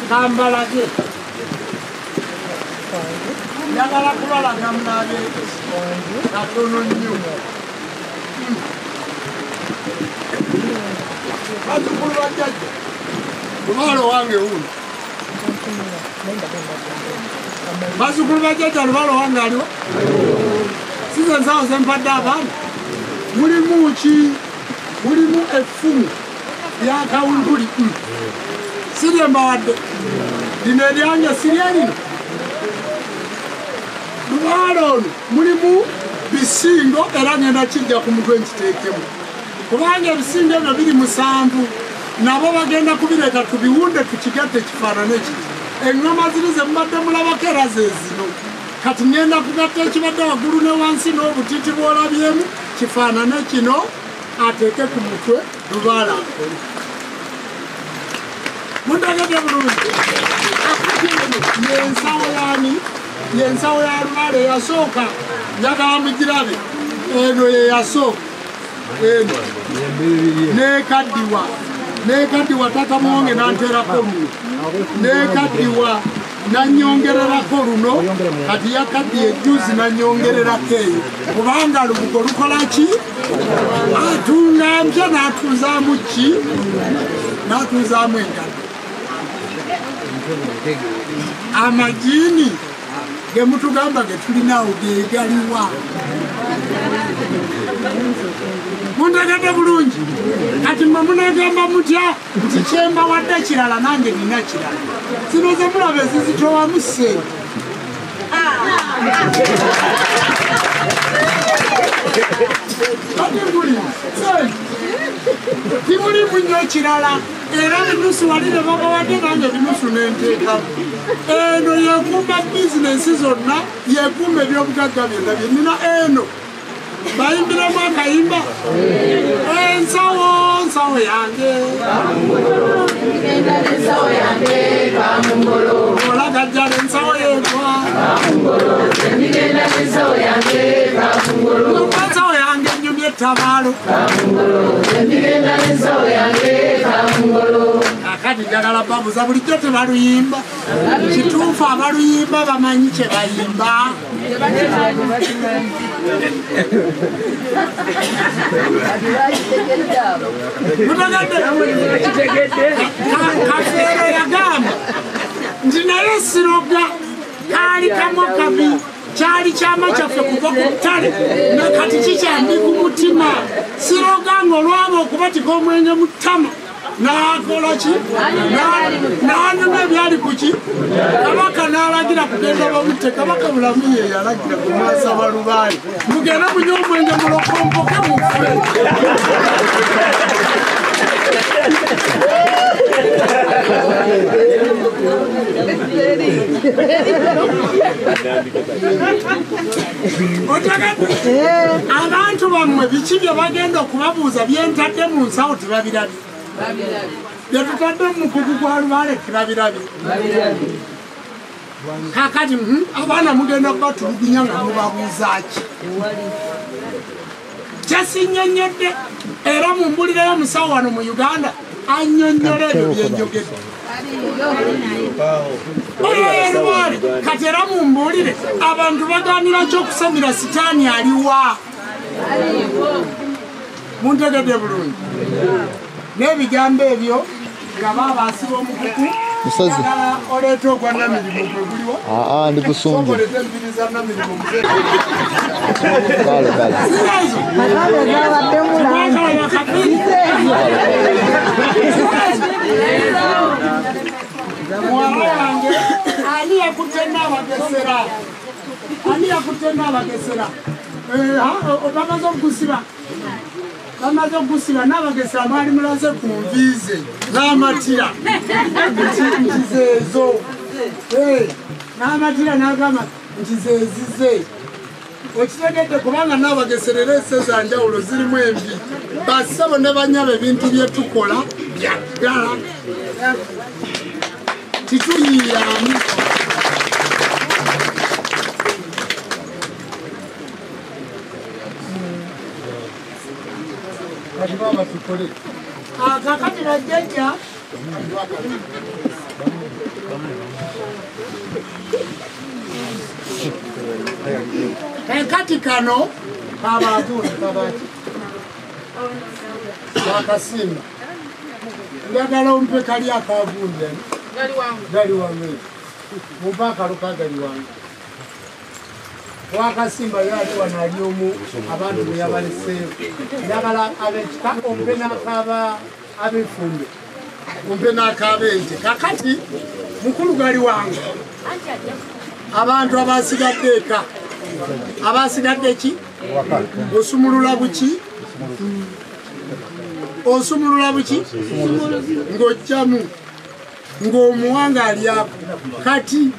Kambalage, njagala kubalaga mulabe katono nnyo. Bazzukulu ba jjajja lubaale wange wuno. Bazzukulu ba jjajja lubaale wange aliwo? Size ensawo ze mpadde abaana. Mulimu ki? Mulimu effumu lya kawumpuli. Si lye mbawadde lino eryange, si lye lino. Lubaale ono mulimu bisingo, era ngenda kijja ku mutwe nkiteekemu, kubanga ebisingo ebyo biri 7, nabo bagenda kubireeta tubiwunde tukigatte kifaanane kiti. Eŋŋoma ziri ze mubadde mulabako era ze zino. Kati ngenda kugatta ekibadde waggulu ne wansi n'obutiti bw'olabyemu kifaanane kino, ateeke ku mutwe lubaale akole. Muntegedde bulungi? Yensawo yani yensawo ya lubaale yasooka, njagala mugirabe. Eno ye yasooka, eno nekaddiwa, nekaddiwa tata Muwonge nanterako luno, nekaddiwa nanyongererako luno, kati yakaddiye ejjuzi nanyongererako eyo, kubanga lubugo lukola ki? Atunga mpya n'atuuzaamu ki? N'atuuzaamu engalo. Amajini ge mutugamba ge tulinawo gegaliwa? Muntegedde bulungi? Kati mmwe munagamba mutya nti kyembawadde kirala nange nina kirala? Zino ze mulaba ezizitowamu ssente. Kati mbuli sente timulimu nnyo kirala, era binusu wali ne babawadde nange binusu nenteekamu. Eno yekuuma bizinensi zonna, yekuuma ebyobugagga byonna byenina. Eno bayimbiremu akayimba, ensawo nsawo yange olagajjala ensawo yegwa ensawo yange enyumya ettabaalo. Kakati njagala babuza, bulijjo tebaluyimba. Kituufu abaluyimba bamanyi kye bayimba? Mutegedde? Kafeero yagamba nti naye siroga kaali kamwa kabi, kyali kyama kyaffe kuva ku ttale nakati kikyambi ku mutima. Siroga ng'olwaba okubatika omwenge mu ttama n'akola ki? N'anyuma ebyali ku ki? Kabaka n'alagira kugenda bamutte. Kabaka Bulamu ye yalagira kumwasaba lubaale, mugende munywe omwenge mulokompoke mufe. Abantu bammwe biki bye bagenda okubabuuza byentadde mu nsawo tebabirabye, byetutadde mu mukugu gwa lubaale tebabirabye. Kakati abaana mugenda kubatulugunya nga mubabuuza ki? Kyesinnyonnyodde era mumbulireyo omusawo wano mu Uganda annyonnyola ebyo byenjogedde. Oyo kati era mumbuulire, abantu baganira ki okusamira sitaani aliwa? Muntegedde bulungi? N'ebigambo ebyo nga babaasiba omukuku, njagala oleete ogwa Namirimu gwe guliwo. Ndi kusungu. Oleete embiri za Namirimu. Kale kale. Muwala wange ani yakutte n'abagesera? Ani yakutte n'abagesera? Bamaze okugusiba, bamaze okugusiba n'abagesera mwali mulaze ku nviize n'amatira nti zeezo, n'amatira n'agamba nti zeezize. Okitegedde? Kubanga n'abagesera era esse za njawulo zirimu envi. Bassebo ne bannyabo, ebintu bye tukola bya ddala, tituyiyamu. Kati baba tukole. Kakati bajjajja kakati kano kabaatuuni kabaaki akasimba, njagala ompe kali akavunja gali wange, mumpe akalo kagali wange. Wakasimba yali wano ali omu abantu bwe yabaleseewo. Njagala ab'ekika ompe n'akaba ab'effumbe, ompe n'akaba ente. Kakati mukulu gali wange, abantu abasigadde eka, abasigadde ki? Osumulula buki? Osumulula buki? Ng'ojjamu ng'omuwanga alyako. Kati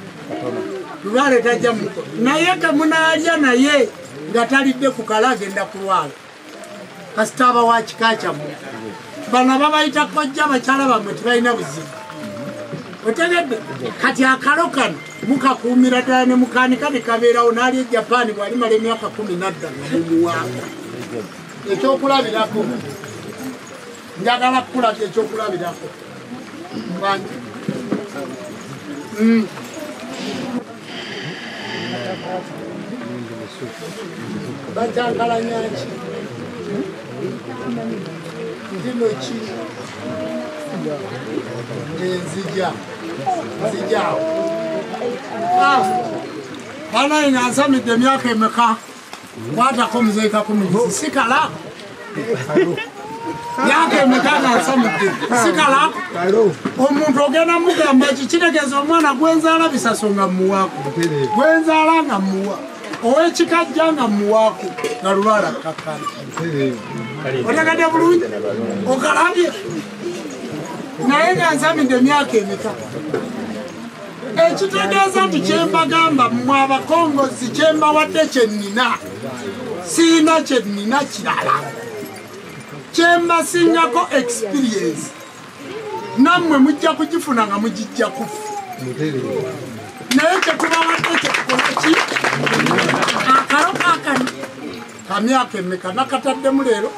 lubaale tajja muko naye kemunaalya naye nga talidde ku kala agenda kulwala, kasita aba wa kika kyammwe. Bano babayita kojja bakyala bammwe tebalina buzibu, Otegedde? Kati akalo kano mukakuumira ddala ne mukanika ne kabeerawo n'ali e Japan bw'alimala emyaka 15 mumuwaako. Ekyokulabirako njagala kukulaga ekyokulabirako. Bakyankalanya ki? Ndino ki? Nzija. Nzijaawo. Banaye nga nsamidde emyaka emeka? Kwatako muzeeyi Kakumirizi. Sikala. Myaka emeka nga nsamidde? Sikala. Omuntu ogenda mugamba ki kitegeeza omwana gwenzaala bisaso nga mmuwaako. Gwenzaala nga mmuwa. Ow'ekikajja nga mmuwaako nga lulwala kkakkana. Otegedde bulungi? Okalabye? Naye nga nsamidde emyaka emeka? Ekitegeeza nti kyembagamba mmwe abakongozi kyembawadde kye nnina siina kye nnina kirala kyembasingako experience nammwe mujja kugifuna nga mugijja kufa naye kyetubawadde kyetukola ki akalo kaakano ka myaka emeka nakataddemu leero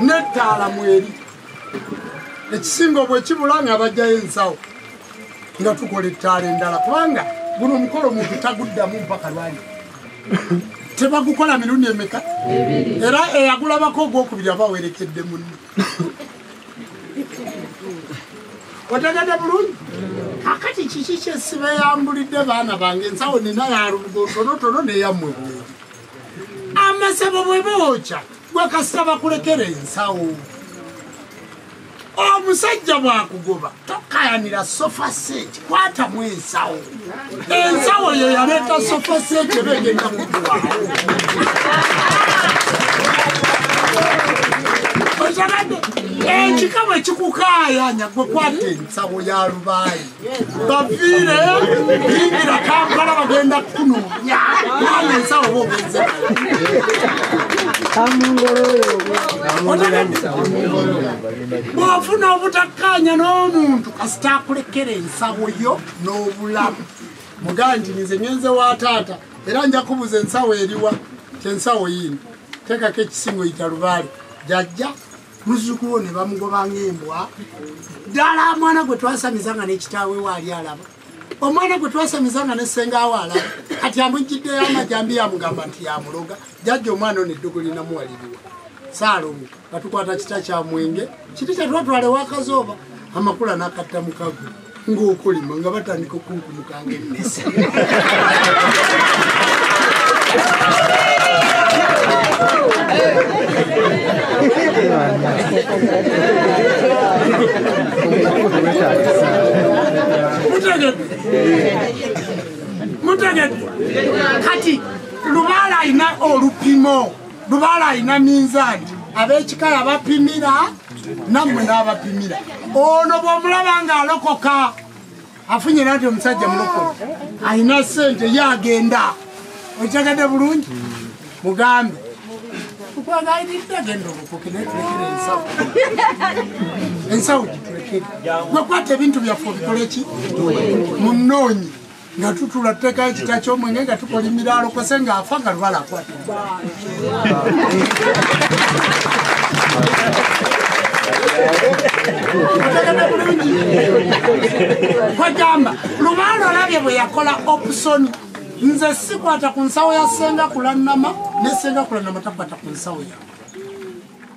n'ettaala mweri ekisinga bwe kibula nga bajjayo ensawo nga tukola ettaala endala kubanga guno omukolo omuntu taguddamu mpaka lwali tebagukola mirundi emeka era eyagulabako ogwokubiri aba awerekedde munne. Otegedde bulungi? Kakati kiki kye sibeeyambulidde baana bange ensawo nina yalubugo ntonotono neyammwe bweri amasabo bwe bookya gwe kasita bakulekera ensawo. Omusajja bw'akugoba tokayanira sofa set kwatamu ensawo. Ensawo ye yaleeta sofa set eba egenda kuggwaawo. Otegedde? Ekika bwe kikukaayanya gwe kwata ensawo ya lubaale baviire yingira Kampala bagenda kukunoonya kubanga ensawo oba ogenze bw'ofuna obutakkaanya n'omuntu kasita akulekera ensawo yo n'obulamu. Mugaa nti nze ngenze wa taata era nja kubuza ensawo eriwa kyensawo yino teekako ekisingo yita lubaale jajja muzzukulu wo ne bamugoba ng'embwa ddala mwana gwe twasamiza nga n'ekitaawe waali alaba omwana gwe twasamiza nga ne ssengaawe alaba kati amugiddeyo amajambi yamugamba nti yamuloga jajja omwana ono eddogo linamuwaliriwa Saalongo batukwata kita kya mwenge kiti kyatwatwala ewakazooba amakula n'akatta mukago ng'okulima nga batandika okunkumukanga emmese. Mutegedde? Kati lubaale alina olupimo, lubaale alina minzaani ab'ekika yabapimira nammwe n'abapimira. Ono bw'omulaba ng'alokoka afunye nati omusajja mulokole alina ssente ye agenda. Otegedde bulungi? Mugambe tukwagaliridde agenda olokoke naye tulekere ensawo. Ensawo gitulekere. Gwe kwata ebintu byaffe obikole ki? Munoonyi nga tutula tuteekayo ekita ky'omwenge nga tukola emiraalo kose ng'afa nga lubala akwata. Otegedde bulungi? Kwegamba lubaale olabye bwe yakola opusoni nze sikwata ku nsawo ya ssenga kulannama ne ssenga kulannama takwata ku nsawo yange.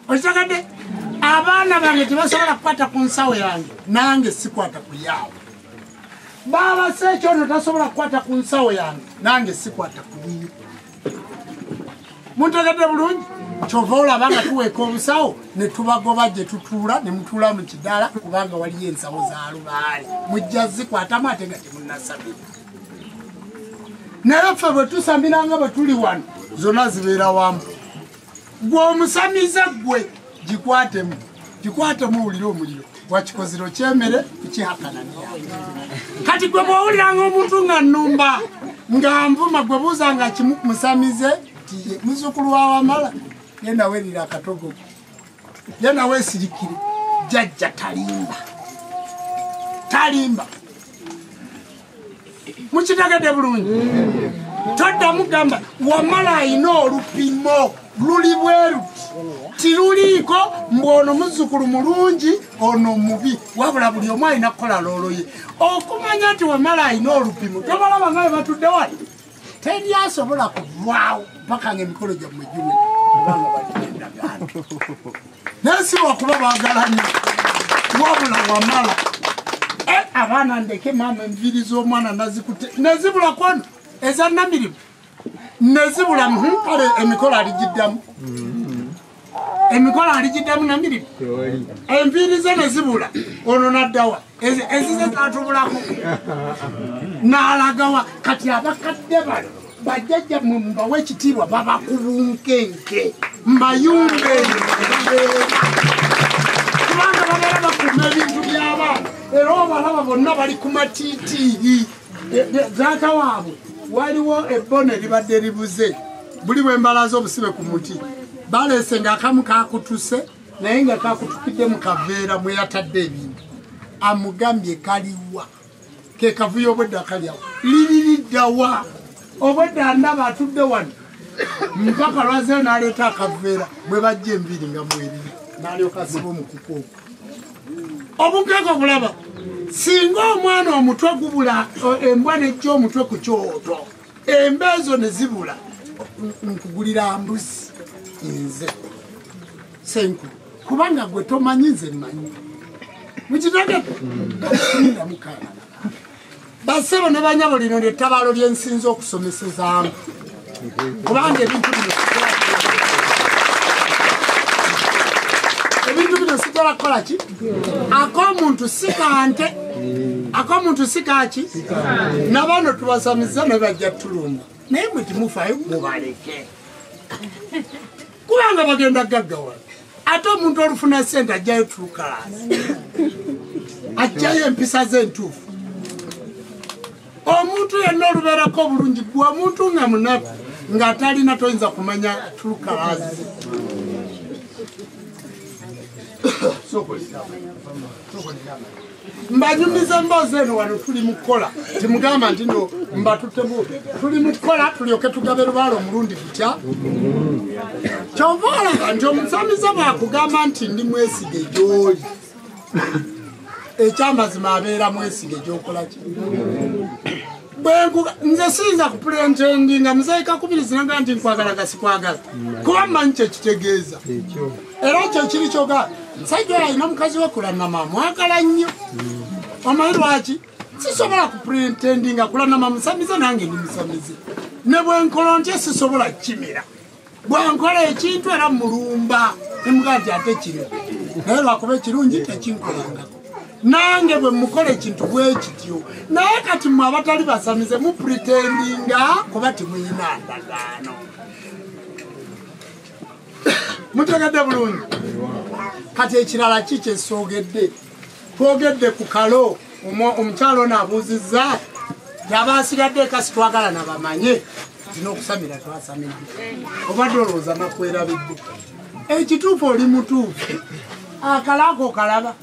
Okitegedde? Abaana bange tebasobola kukwata ku nsawo yange nange sikwata ku yaabwe. Baaba seekyono tasobola kukwata ku nsawo yange nange sikwata ku yiyo. Muntegedde bulungi? Kyova olaba nga tuweeka obusawo ne tubagoba gye tutuula ne mutuula mu kidaala kubanga waliyo ensawo za lubaale mujja zikwatamu ate nga temunnasabira. Naye ffe bwe tusamira nga bwe tuli wano zonna zibeera wamu. Gwe omusamize gwe gikwatemu gikwatemu owulire omuliro wakikozero kyemere kukihakana neyake. Kati gwe bw'owuliranga omuntu nga nnumba nga nvuma gwe buuza nga kimusamize ti muzzukulu wa Wamala genda weerira akatogo genda weesirikire jjajja talimba. Talimba. Mukitegedde bulungi. Toddamu gamba Wamala ayina olupimo luli bweru tiruliiko mbu ono muzzukulu mulungi ono mubi, wabula buli omu alina kukola loolo ye. Okumanya nti Wamala ayina olupimo, tobalaba nga bwe batudde wali, teri asobola kuvaawo paka ng'emikolo gyammwe giwe kubanga balina endagaano. Naye si lwakuba baagala nnyo, wabula Wamala abaana ndeke maama enviiri z'omwana nazikutte nezibula kwono eza Namirimu nezibula kale emikolo aligiddamu emikolo aligiddamu Namirimu enviiri ze nezibula ono naddawa ezize zatubulako n'alagawa. Kati abakadde bano bajjajja mmwe mubawe ekitiibwa babakubunkenke mbayumbe kubanga babeera bakuuma ebintu by'abaana era obalaba bonna bali ku matiitiiri. Taata waabwe waliwo ebbona eribadde libuze buli bwe mbalaza obusibe ku muti baleese ng'akamu kakutuse naye nga kakutukidde mu kaveera mwe yatadde ebintu. Amugambye kaliwa ke kavuyo obwedda kalyawo liririddawa obwedda ndaba atudde wano mpaka lwazeyo n'aleeta akaveera bwe bajja enviiri nga mweriri n'alyoka asiba omukuku ogwo. Obunkeko bulaba singa omwana omutwe gubula embwa nejja omutwe ku kyoto emba ezo ne zibula nkugulira mbuzi nze senkulu kubanga gwe tomanyi nze mmanyi. Mukitegedde? Mukama basebo ne banyabo lino ly'ettabaalo lye nsinza okusomesezaamu kubanga ebintu bino sitera kukola ki? Ak'omuntu si kante, ak'omuntu si kaki? Nabano tubasamiza ne bajja tulumba naye mwe timufaayo mubaleke kubanga bagenda gaggawala. Ate omuntu olufuna ssente ajjayo tulukalaasi ajjayo empisa ze entuufu. Omuntu yenna olubeerako obulungi gwe omuntu nga munaku ng'atalina toyinza kumanya tulukalaasi. Mbanyumiza emboozi eno wano tuli mu kukola timugamba nti no mbatuttemu tuli mu kukola tulyoke tugabe lubaale omulundi gutya. Kyova olaba nti omusamize bw'akugamba nti ndi mwesige gy'oli ekyamazima abeera mwesige gy'okola ki? Nze siyinza kupulentendinga muzeeyi Kakubirizi nanga nti nkwagala gasikwagala kuba mmanyi kyekitegeeza era ekyo kiri kyoga. Musajja oyo alina mukazi we Kulanama amwagala nnyo. Omanyi lwaki? Sisobola kupulentendinga Kulanama musamize nange ndi musamize ne bwe nkola ntya sisobola kukimira. Bwe nkola ekintu era mulumba nemugaa nti ate kino naye lwakuba ekirungi tekinkolangako nange bwe mukola ekintu bwe kityo. Naye kati mmwe abatali basamize mupretendinga kuba temuyina ndagaano. Mutegedde bulungi? Kati ekirala ki kyesoogedde? Twogedde ku kalo omukyalo ono abuuzizza nti abaasigadde eka sitwagala nabamanye nti n'okusamira twasamidde. Obadde olowooza nakwerabidde. Ekituufu oli mutuufu akalo ako okalaba.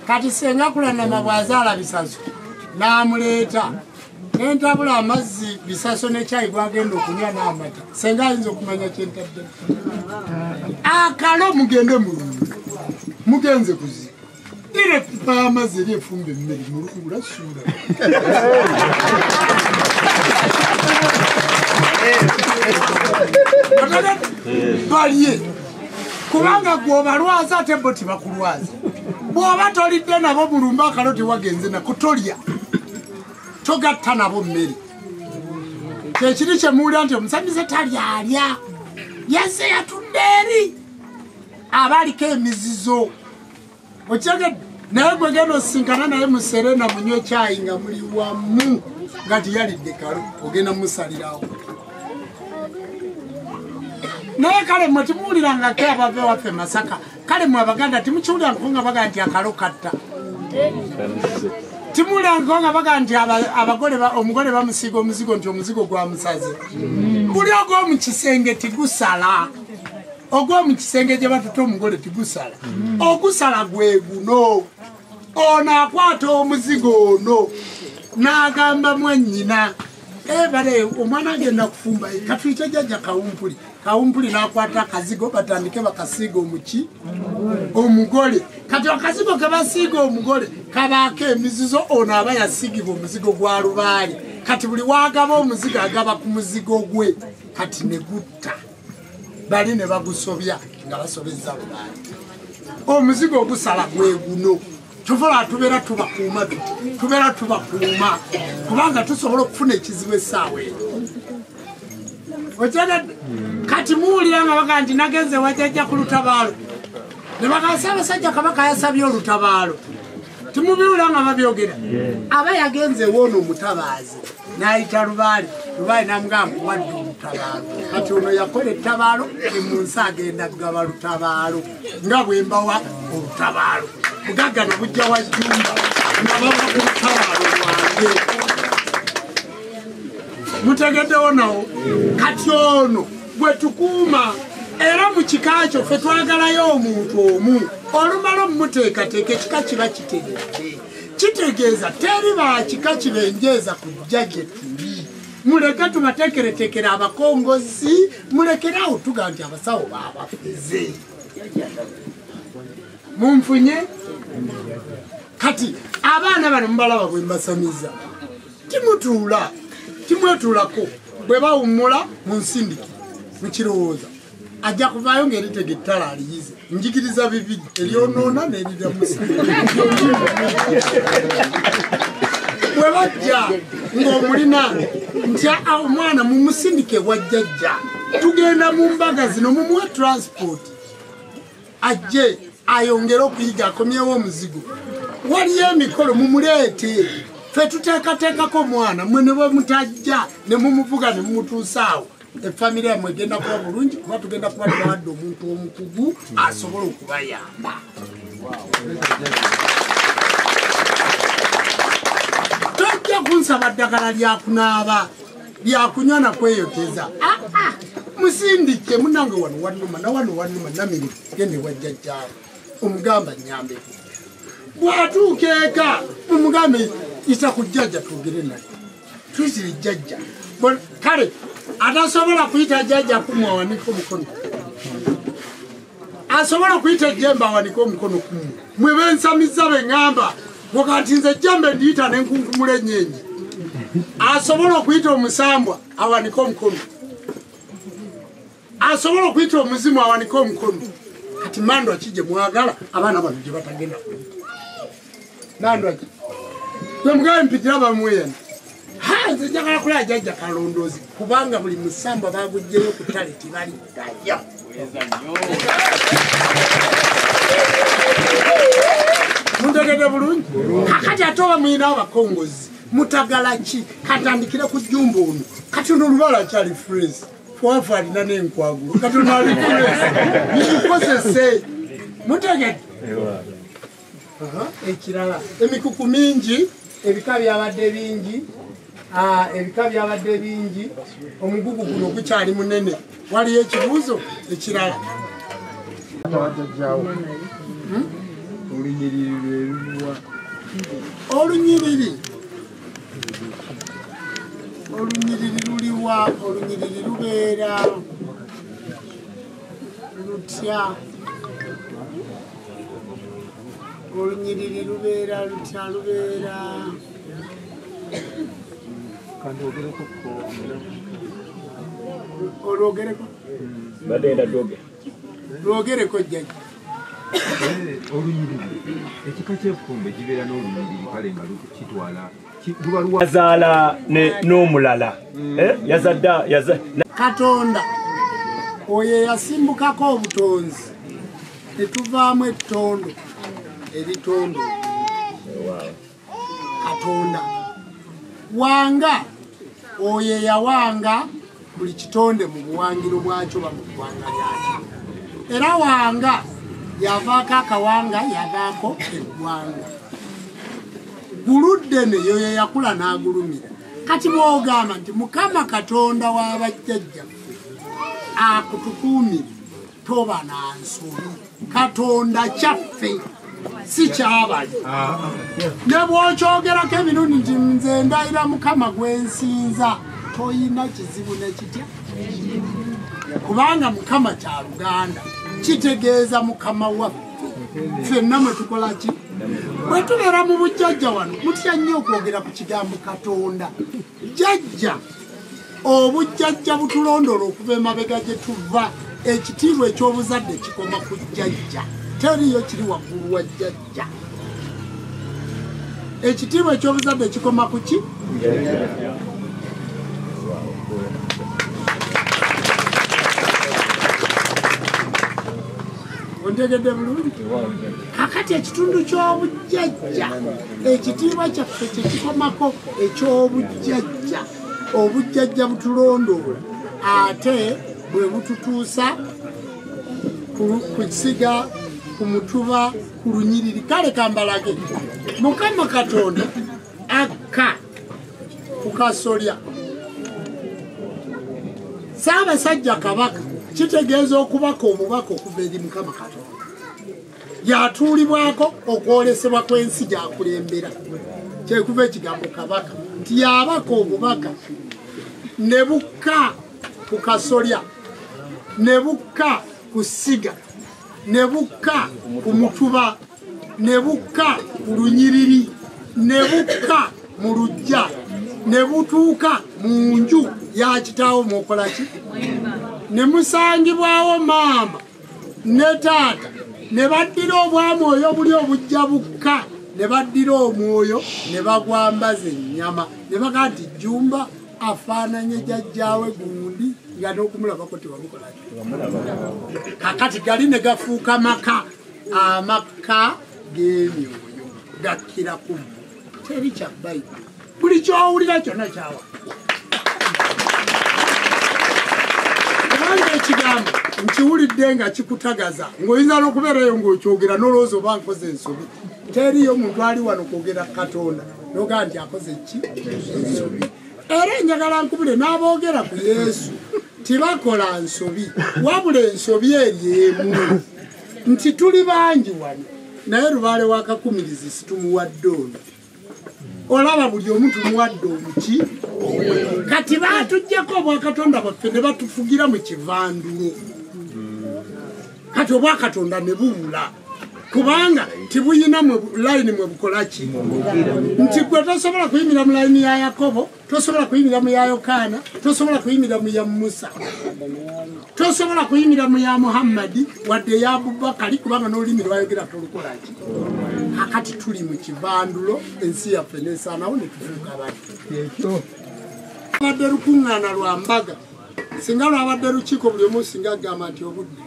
Kati senga Kulanama bw'azaala Bisaso n'amuleeta n'entabula amazzi Bisaso ne kyayi gwagenda okunywa n'amata senga ayinza okumanya kyentadde. Akalo mugende mulungu mugenze kuziika ire pipa y'amazzi eri efumba emmere mulungula suula. Balye kubanga gw'obalwaza ate bo tibakulwaza. Bw'oba tolidde nabo mulumba akalo tewagenze nako tolya togatta nabo mmere. Kyekiri kye muwulira nti omusamize talyalya yazze yatudde eri aba aliko emizizo. Okitegedde? Naye gwe genda osisinkana naye mu Serena munywe kyayi nga muli wamu nga tiyalidde kalo ogenda musalirawo. Naye kale mmwe timuwulirangako abava ewaffe Masaka kale mmwe Abaganda timukiwulirangako nga bagaa nti akalo katta. Timuwulirangako nga bagaa nti abagole omugole bamusiiga omuzigo nti omuzigo gwa musaze. Buli ogw'omu kisenge tigusala. Ogw'omu kisenge gye batuta omugole tigusala. Ogusala gwe guno. Ono akwata omuzigo ono n'agamba mwennyina ebale omwana agenda kufumba katuyite jjajja Kawumpuli. Kawumpuli n'akwata akazigo batandike bakasiiga omuki omugole. Kati akazigo ke basiiga omugole kabaako emizizo, ono aba yasiigibwa omuzigo gwa lubaale. Kati buli wagaba omuzigo agaba ku muzigo gwe, kati ne gutta bali ne bagusobya nga basobezza lubaale. Omuzigo ogusala gwe guno. Tuvola tubeera tubakuuma tuti, tubeera tubakuuma kubanga tusobola okufuna ekizibu essaawa eno. Otegedde? Kati muwulira nga bagamba nti nagenze wajjajja ku lutabaalo, ne bagamba Ssaabasajja Kabaka yasabye olutabaalo. Timubiwulira nga babyogera? Aba yagenze woono omutabaazi n'ayita Lubaale, Lubaale n'amugamba wadde olutabaalo. Kati ono yakola ettabaalo, mu nsi agenda kugaba lutabaalo nga bwe mbawa olutabaalo. Bugagga ne bujja wa Jjumba nga bava ku lutabaalo lwange. Mutegeddewo nawo? Kati ono gwe tukuuma era mu kika kyo ffe twagalayo omuntu omu olumala omumuteekateeka ekika kiba kitegedde. Kitegeeza teri ba kika kibenjeeza kujja gye tuli. Muleke tubateekereteekere abakongozi, mulekerawo tuga nti abasawo baabafeze. Munfunye? Kati abaana bano mubalaba bwe mbasamiza, timutuula, timwetuulako, bwe bawummula munsindike mukirowooza ajja kuvaayo ng'eritega ettala aliyize. Njigiriza bibiri, eryonoona n'eriramusa. Bwe bajja ng'omulina nti omwana mumusindike wa jjajja, tugenda mu mbaga zino mumuwe transport ajje ayongere okuyiga akomyewo omuzigo. Waliyo emikolo mumuleete, ffe tuteekateekako omwana mwe ne bwe mutajja ne mumuvuga ne mumutuusa awo, efamire yammwe egenda kuba bulungi kuba tugenda kuba tubawadde omuntu omukugu asobola okubayamba. Tojja kunsaba ddagala lyakunaaba lyakunywa na kweyoteza. Musindike munnange wano wannuma na wano wannuma namiri gende wa jjajjaawo omugamba nnyambeko. Bw'atuuka eka mumugambe yita ku jjajja twogere naye, tuyitire jjajja. Kale atasobola kuyita jjajja kumwe awanike omukono, asobola kuyita ejjembe awanike omukono kumwe. Mwe bensamiza be ŋŋamba wakati nze ejjembe ndiyita nenkunkumula ennyenje. Asobola okuyita omusambwa awanike omukono, asobola okuyita omuzimu awanike omukono. Kati mandwa ki gye mwagala abaana bano gye batagenda kuyita? Mandwa ki? Gwe mugabe mpitira bamweyana. Nze njagala kulaba jjajja Kalondoozi kubanga buli musambwa baguggyeyo ku ttale tebaliddayo. Muntegedde bulungi? Kakati ate oba muyina abakongozi mutagala ki? Katandikire ku Jjumba ono. Kati ono Lubaale akyali fresh, fwafu alina n'enkwagulo, kati ono ali fresh, mumukozese. Mutegedde? Ekirala emikuku mingi, ebika byabadde bingi, ebika byabadde bingi, omugugu guno gukyali munene. Waliyo ekibuuzo ekirala? Olunyiriri olunyiriri luliwa? Olunyiriri lubeera lutya? Olunyiriri lubeera lutya? Lubeera olwogereko lwogereko jjajja. Olunyiriri ekika ky'effumbe kibeera n'olunyiriri kale nga kitwala yazaala n'omulala yazadda. Katonda oyo yasimbukako obutonzi netuvaamu ettondo eritondo. Katonda wanga oyo yawanga buli kitonde mu buwangiro bwakyo ba mu ggwanga lyakyo. Era wanga yavaako akawanga, yavaako eggwanga. Guluddene yoyo yakula n'agulumira. Kati bw'ogamba nti Mukama Katonda w'abajjajjaffe akutukuumire toba na nsobi. Katonda kyaffe. Si kyabali. Ne bw'okyogerako emirundi nti nze ndayira Mukama gwe nsinza, toyina kizibu nekitya, kubanga Mukama kya Luganda, kitegeeza Mukama waffe. Ffenna mwe tukola ki? Bwe tubeera mu bujjajja wano, mutya nnyo okwogera ku kigambo Katonda. Jjajja, obujjajja butulondoola okuva emabega gye tuva. Ekitiibwa eky'obuzadde kikoma ku jjajja, teriyo kiri waggulu wa jjajja. Ekitiibwa eky'obuzadde kikoma ku ki? Ontegedde bulungi? Kakati ekitundu ky'obujjajja, ekitiibwa kyaffe kye kikomako eky'obujjajja. Obujjajja butulondoola ate bwe bututuusa ku kisiga, ku mutuba, ku lunyiriri. Kale kambalage, Mukama Katonda akka ku kasolya. Ssaabasajja Kabaka kitegeeza okubaka omubaka okuva eri Mukama Katonda. Yatuulibwako okwolesebwa kw'ensi gy'akulembera. Kyekuva ekigambo Kabaka nti yabaka obubaka ne bukka ku kasolya, ne bukka ku ssiga, ne bukka ku mutuba, ne bukka ku lunyiriri, ne bukka mu luggya, ne butuuka mu nju ya kitaawo mwokola ki? Ne musangibwawo maama ne taata, ne baddira obwamwoyo buli obujja bukka, ne baddira omwoyo ne bagwambaza ennyama, ne bagaa nti Jjumba afaananye jjajjaawe gundi nga n'okumulabako tebamukola. Kakati gali ne gafuuka maka, amaka g'emyoyo gakkira ku mmu. Teri kya Bayibuli, buli ky'owulira kyonna kyawa. Kubanga ekigambo nkiwulidde nga kikutagaza, ng'oyinza n'okubeerayo ng'okyogera n'olowooza oba nkoze ensobi. Teriyo muntu ali wano kwogera Katonda n'ogaa nti akoze ki? Ensobi. Era njagala nkubule n'aboogera ku Yesu tibakola nsobi, wabula ensobi eri emu nti tuli bangi wano, naye lubaale wa Kakumirizi situmuwadde ono. Olaba buli omu tumuwadde omuki. Kati baatuggyako obwakatonda bwaffe ne batufugira mu kivandulo. Kati obwakatonda ne bubula, kubanga tibuyina layini mwe bukola ki? Nti gwe tosobola kuyimira mu layini ya Yakobo, tosobola kuyimira mu ya Yokaana, tosobola kuyimira mu ya Musa, tosobola kuyimira mu ya Muhammadi wadde ya Abubakari, kubanga n'olulimi lwayogera tolukola ki? Kakati tuli mu kivandulo, ensi yaffe n'esaanawo ne tufuuka abantu. Lwabadde lukuŋŋaana lwa mbaga, singa lwabadde lukiiko buli omu singa agamba nti obudde.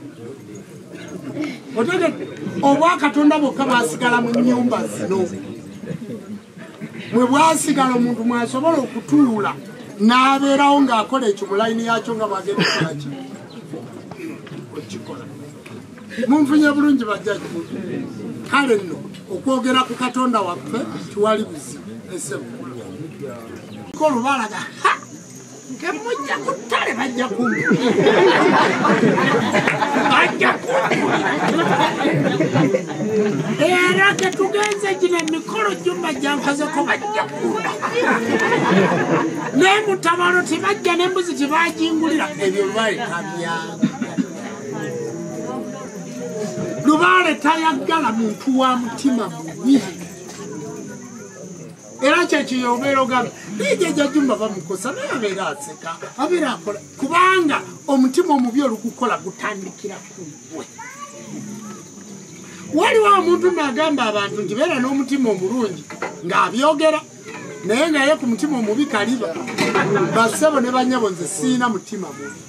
Otegedde? Obwakatonda bwokka bwasigala mu nnyumba zino. Mwe bwasigala omuntu mwasobola okutuula n'abeerawo ng'akola ekyo mu layini yakyo nga bwagenda okukola ki? Okikola. Munfunye bulungi bajjajja. Kale nno okwogera ku Katonda waffe tiwali buzibu. Esebo. Kolubalaga ha! Kemujja ku ttale bajja kumpi. Bajja kumpi. Era ketugenze gino emikolo Jjumba gyankozeko bajja kunda. Naye mutabalo tebajja n'embuzi tebagingulira. Ebyo lubaale tabyagala. Lubaale tayagala muntu wa mutima mubi. Era kyekiyo obeera ogamba jjajja Jjumba bamukosa naye abeera aseka, abeera akola, kubanga omutima omubi olugukola gutandikira ku ggwe. Waliwo omuntu n'agamba abantu nti beera n'omutima omulungi ng'abyogera, naye nga ye ku mutima omubi kaliba. Bassebo ne bannyabo nze siina mutima mubi.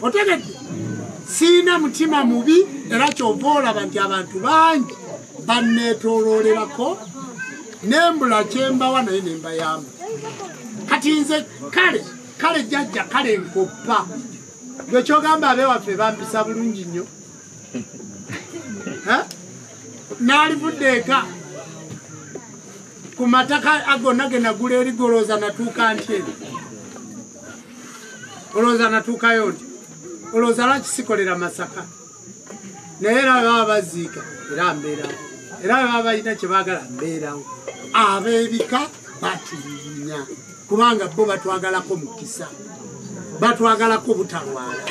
Otegedde? Siina mutima mubi, era ky'ova olaba nti abantu bangi banneetooloolerako nembula kyembawa naye nembayamba. Kati nze kale jjajja kale nkoppa. Gwe kyogamba abewaffe bampisa bulungi nnyo. Naalivudde eka ku mataka gonna ge nagula eri golooza natuuka nti eri. Olowooza natuukayo nti olowooza lwaki sikolera Masaka? Naye era baba baziika era mbeerawo, era baba balina kye baagala mbeerawo. Ab'ebika batulugunya kubanga bo batwagalako mukisa, batwagalako butalwala.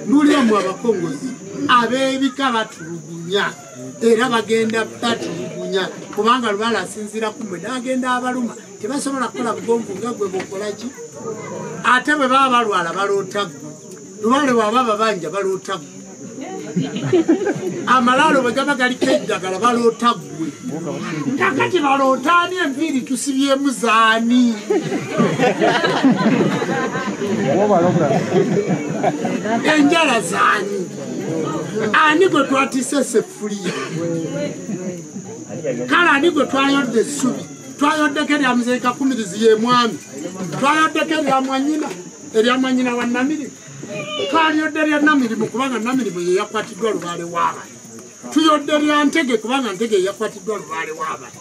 Mulyamu abakongozi, ab'ebika batulugunya era bagenda batulugunya kubanga Lubaale asinziira ku mmwe n'agenda abaluma. Tebasobola kukola bugonvu nga gwe bw'okola ki. Ate bwe baba balwala baloota ggwe. Lubaale bw'aba babanja baloota ggwe. Amalaalo bwe gaba galiko eddagala baloota ggwe. Kakati baloota ani? Enviiri tusibyemu zaani? Enjala zaani? Ani gwe twatise eseffuliya? Kale ani gwe twayodde essubi? Twayoddeko erya Muzeeyi Kakumirizi ye mwami, twayoddeko erya mwanyina, erya mwanyina wa Namirimu. Twaliyodde erya Namirimu kubanga Namirimu ye yakwatiddwa Lubaale w'abali. Tuyodde erya Ntege kubanga Ntege ye yakwatiddwa Lubaale w'abali.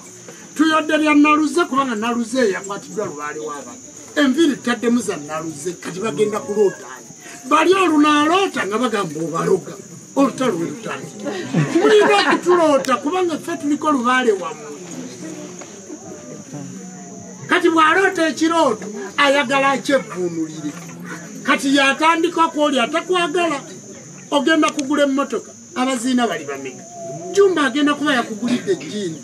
Tuyodde erya Naluze kubanga Naluze ye yakwatiddwa Lubaale w'abali. Enviiri tutaddemu za Naluze, kati bagenda kuloota ani? Bali olunaaloota nga bagamba obaloga, olutalo lwe lutandika. Mulina okutuloota kubanga ffe tuliko Lubaale wammwe. Kati bw'aloota ekirooto ayagala akyevvuunulire. Kati yatandika kwoli atakwagala. Ogenda kugula emmotoka, abaziina bali bameka? Jumba agenda kuba yakugulidde ejjiini.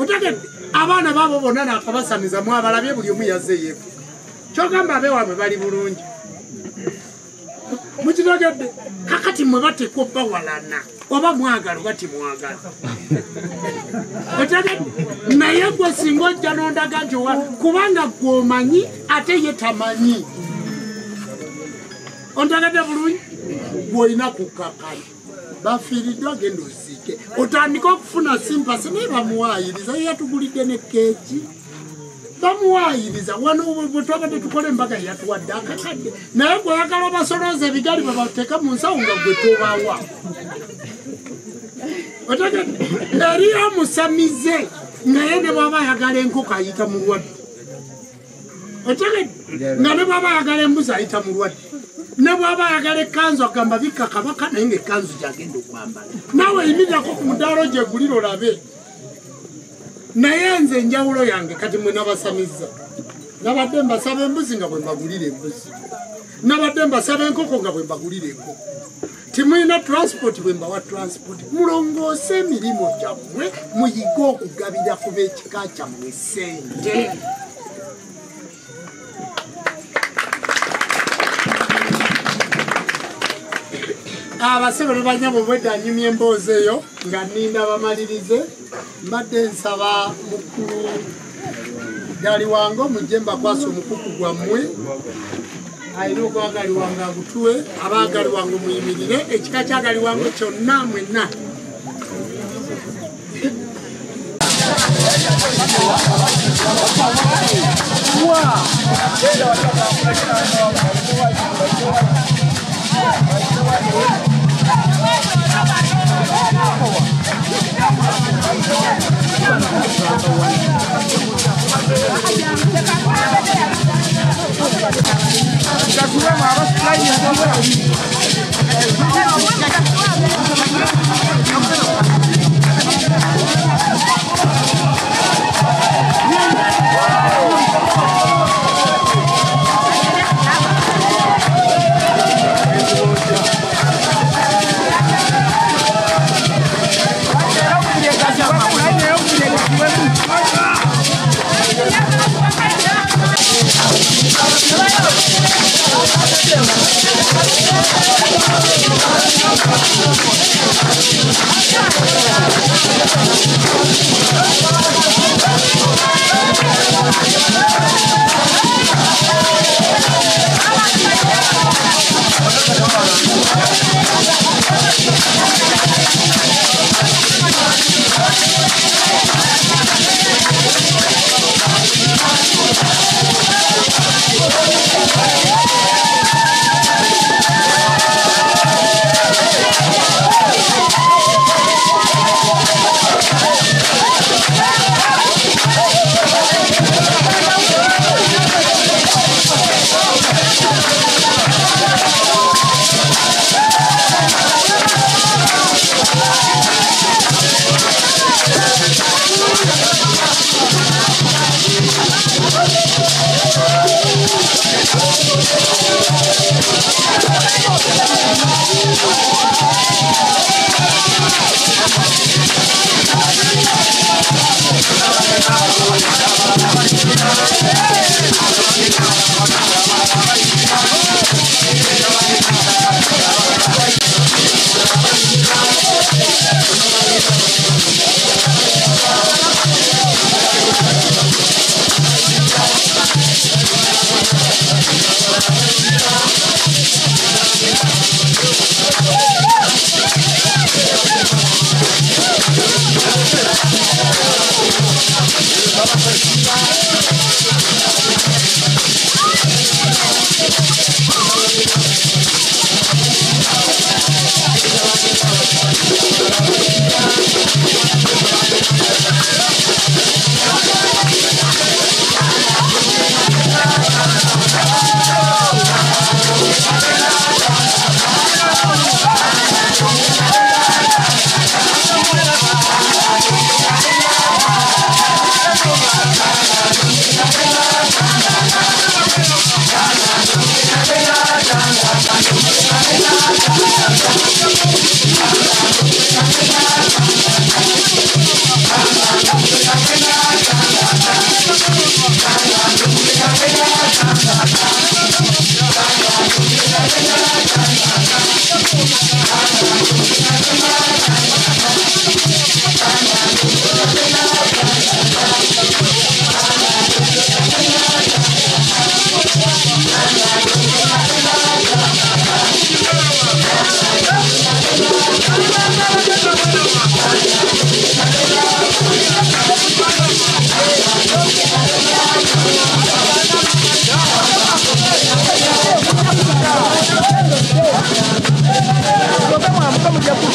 Otegedde? Abaana baabo bonna naakabasamiza mwabalabye, buli omu yazze yeefuka. Kyogamba abeewaabwe bali bulungi. Mukitegedde? Kakati mwe bateekwa obbawalana, oba mwagala oba timwagala. Otegedde? Naye gwe singa ojja n'ondaga nti owa, kubanga gwe omanyi ate ye tamanyi. Ontegedde bulungi? Gw'olina kukkakana. Bafiiriddwa, genda oziike, otandike okufuna sympathy. Naye bamuwaayiriza, ye yatugulidde ne keeki. Bamuwaayiriza wano bwe twabadde tukola embaga, yatuwadde akakadde. Naye gweoyagala obasolooza ebigali babateeka mu nsawo nga gwe tobawa. Otegedde? Eri omusamize naye ne bwaba ayagala enkoko ayita mulwadde. Otegedde? Nga ne bwaba ayagala embuzi ayita mulwadde, ne bwaba ayagala ekkanzu agamba bikka kabaka, naye nga ekkanzu gyagenda okwambala. Naawe yimirirako ku mudaalo gyegulira olabe. Naye nze enjawulo yange, kati mwe nabasamiza, nabadde mbasaba embuzi nga bwe mbagulira embuzi, nabadde mbasaba enkoko nga bwe mbagulira enkoko. Timulina transport, bwe mbawa transport. Mulongoose emirimu gyammwe, muyige okugabira ku b'ekika kyammwe sente. Abasebo ne banyabo, bwedda nyumya emboozi eyo nga nninda bamalirize. Mbadde nsaba mukulu Galiwango mujje mbakwasa omukuku gwammwe. Alina ogwagaliwango agutuwe. Abaagaliwango muyimirire, ekika kyagaliwango kyonna mwenna. Thank you.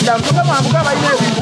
Kugenda mbuga mwambuka balina ebintu.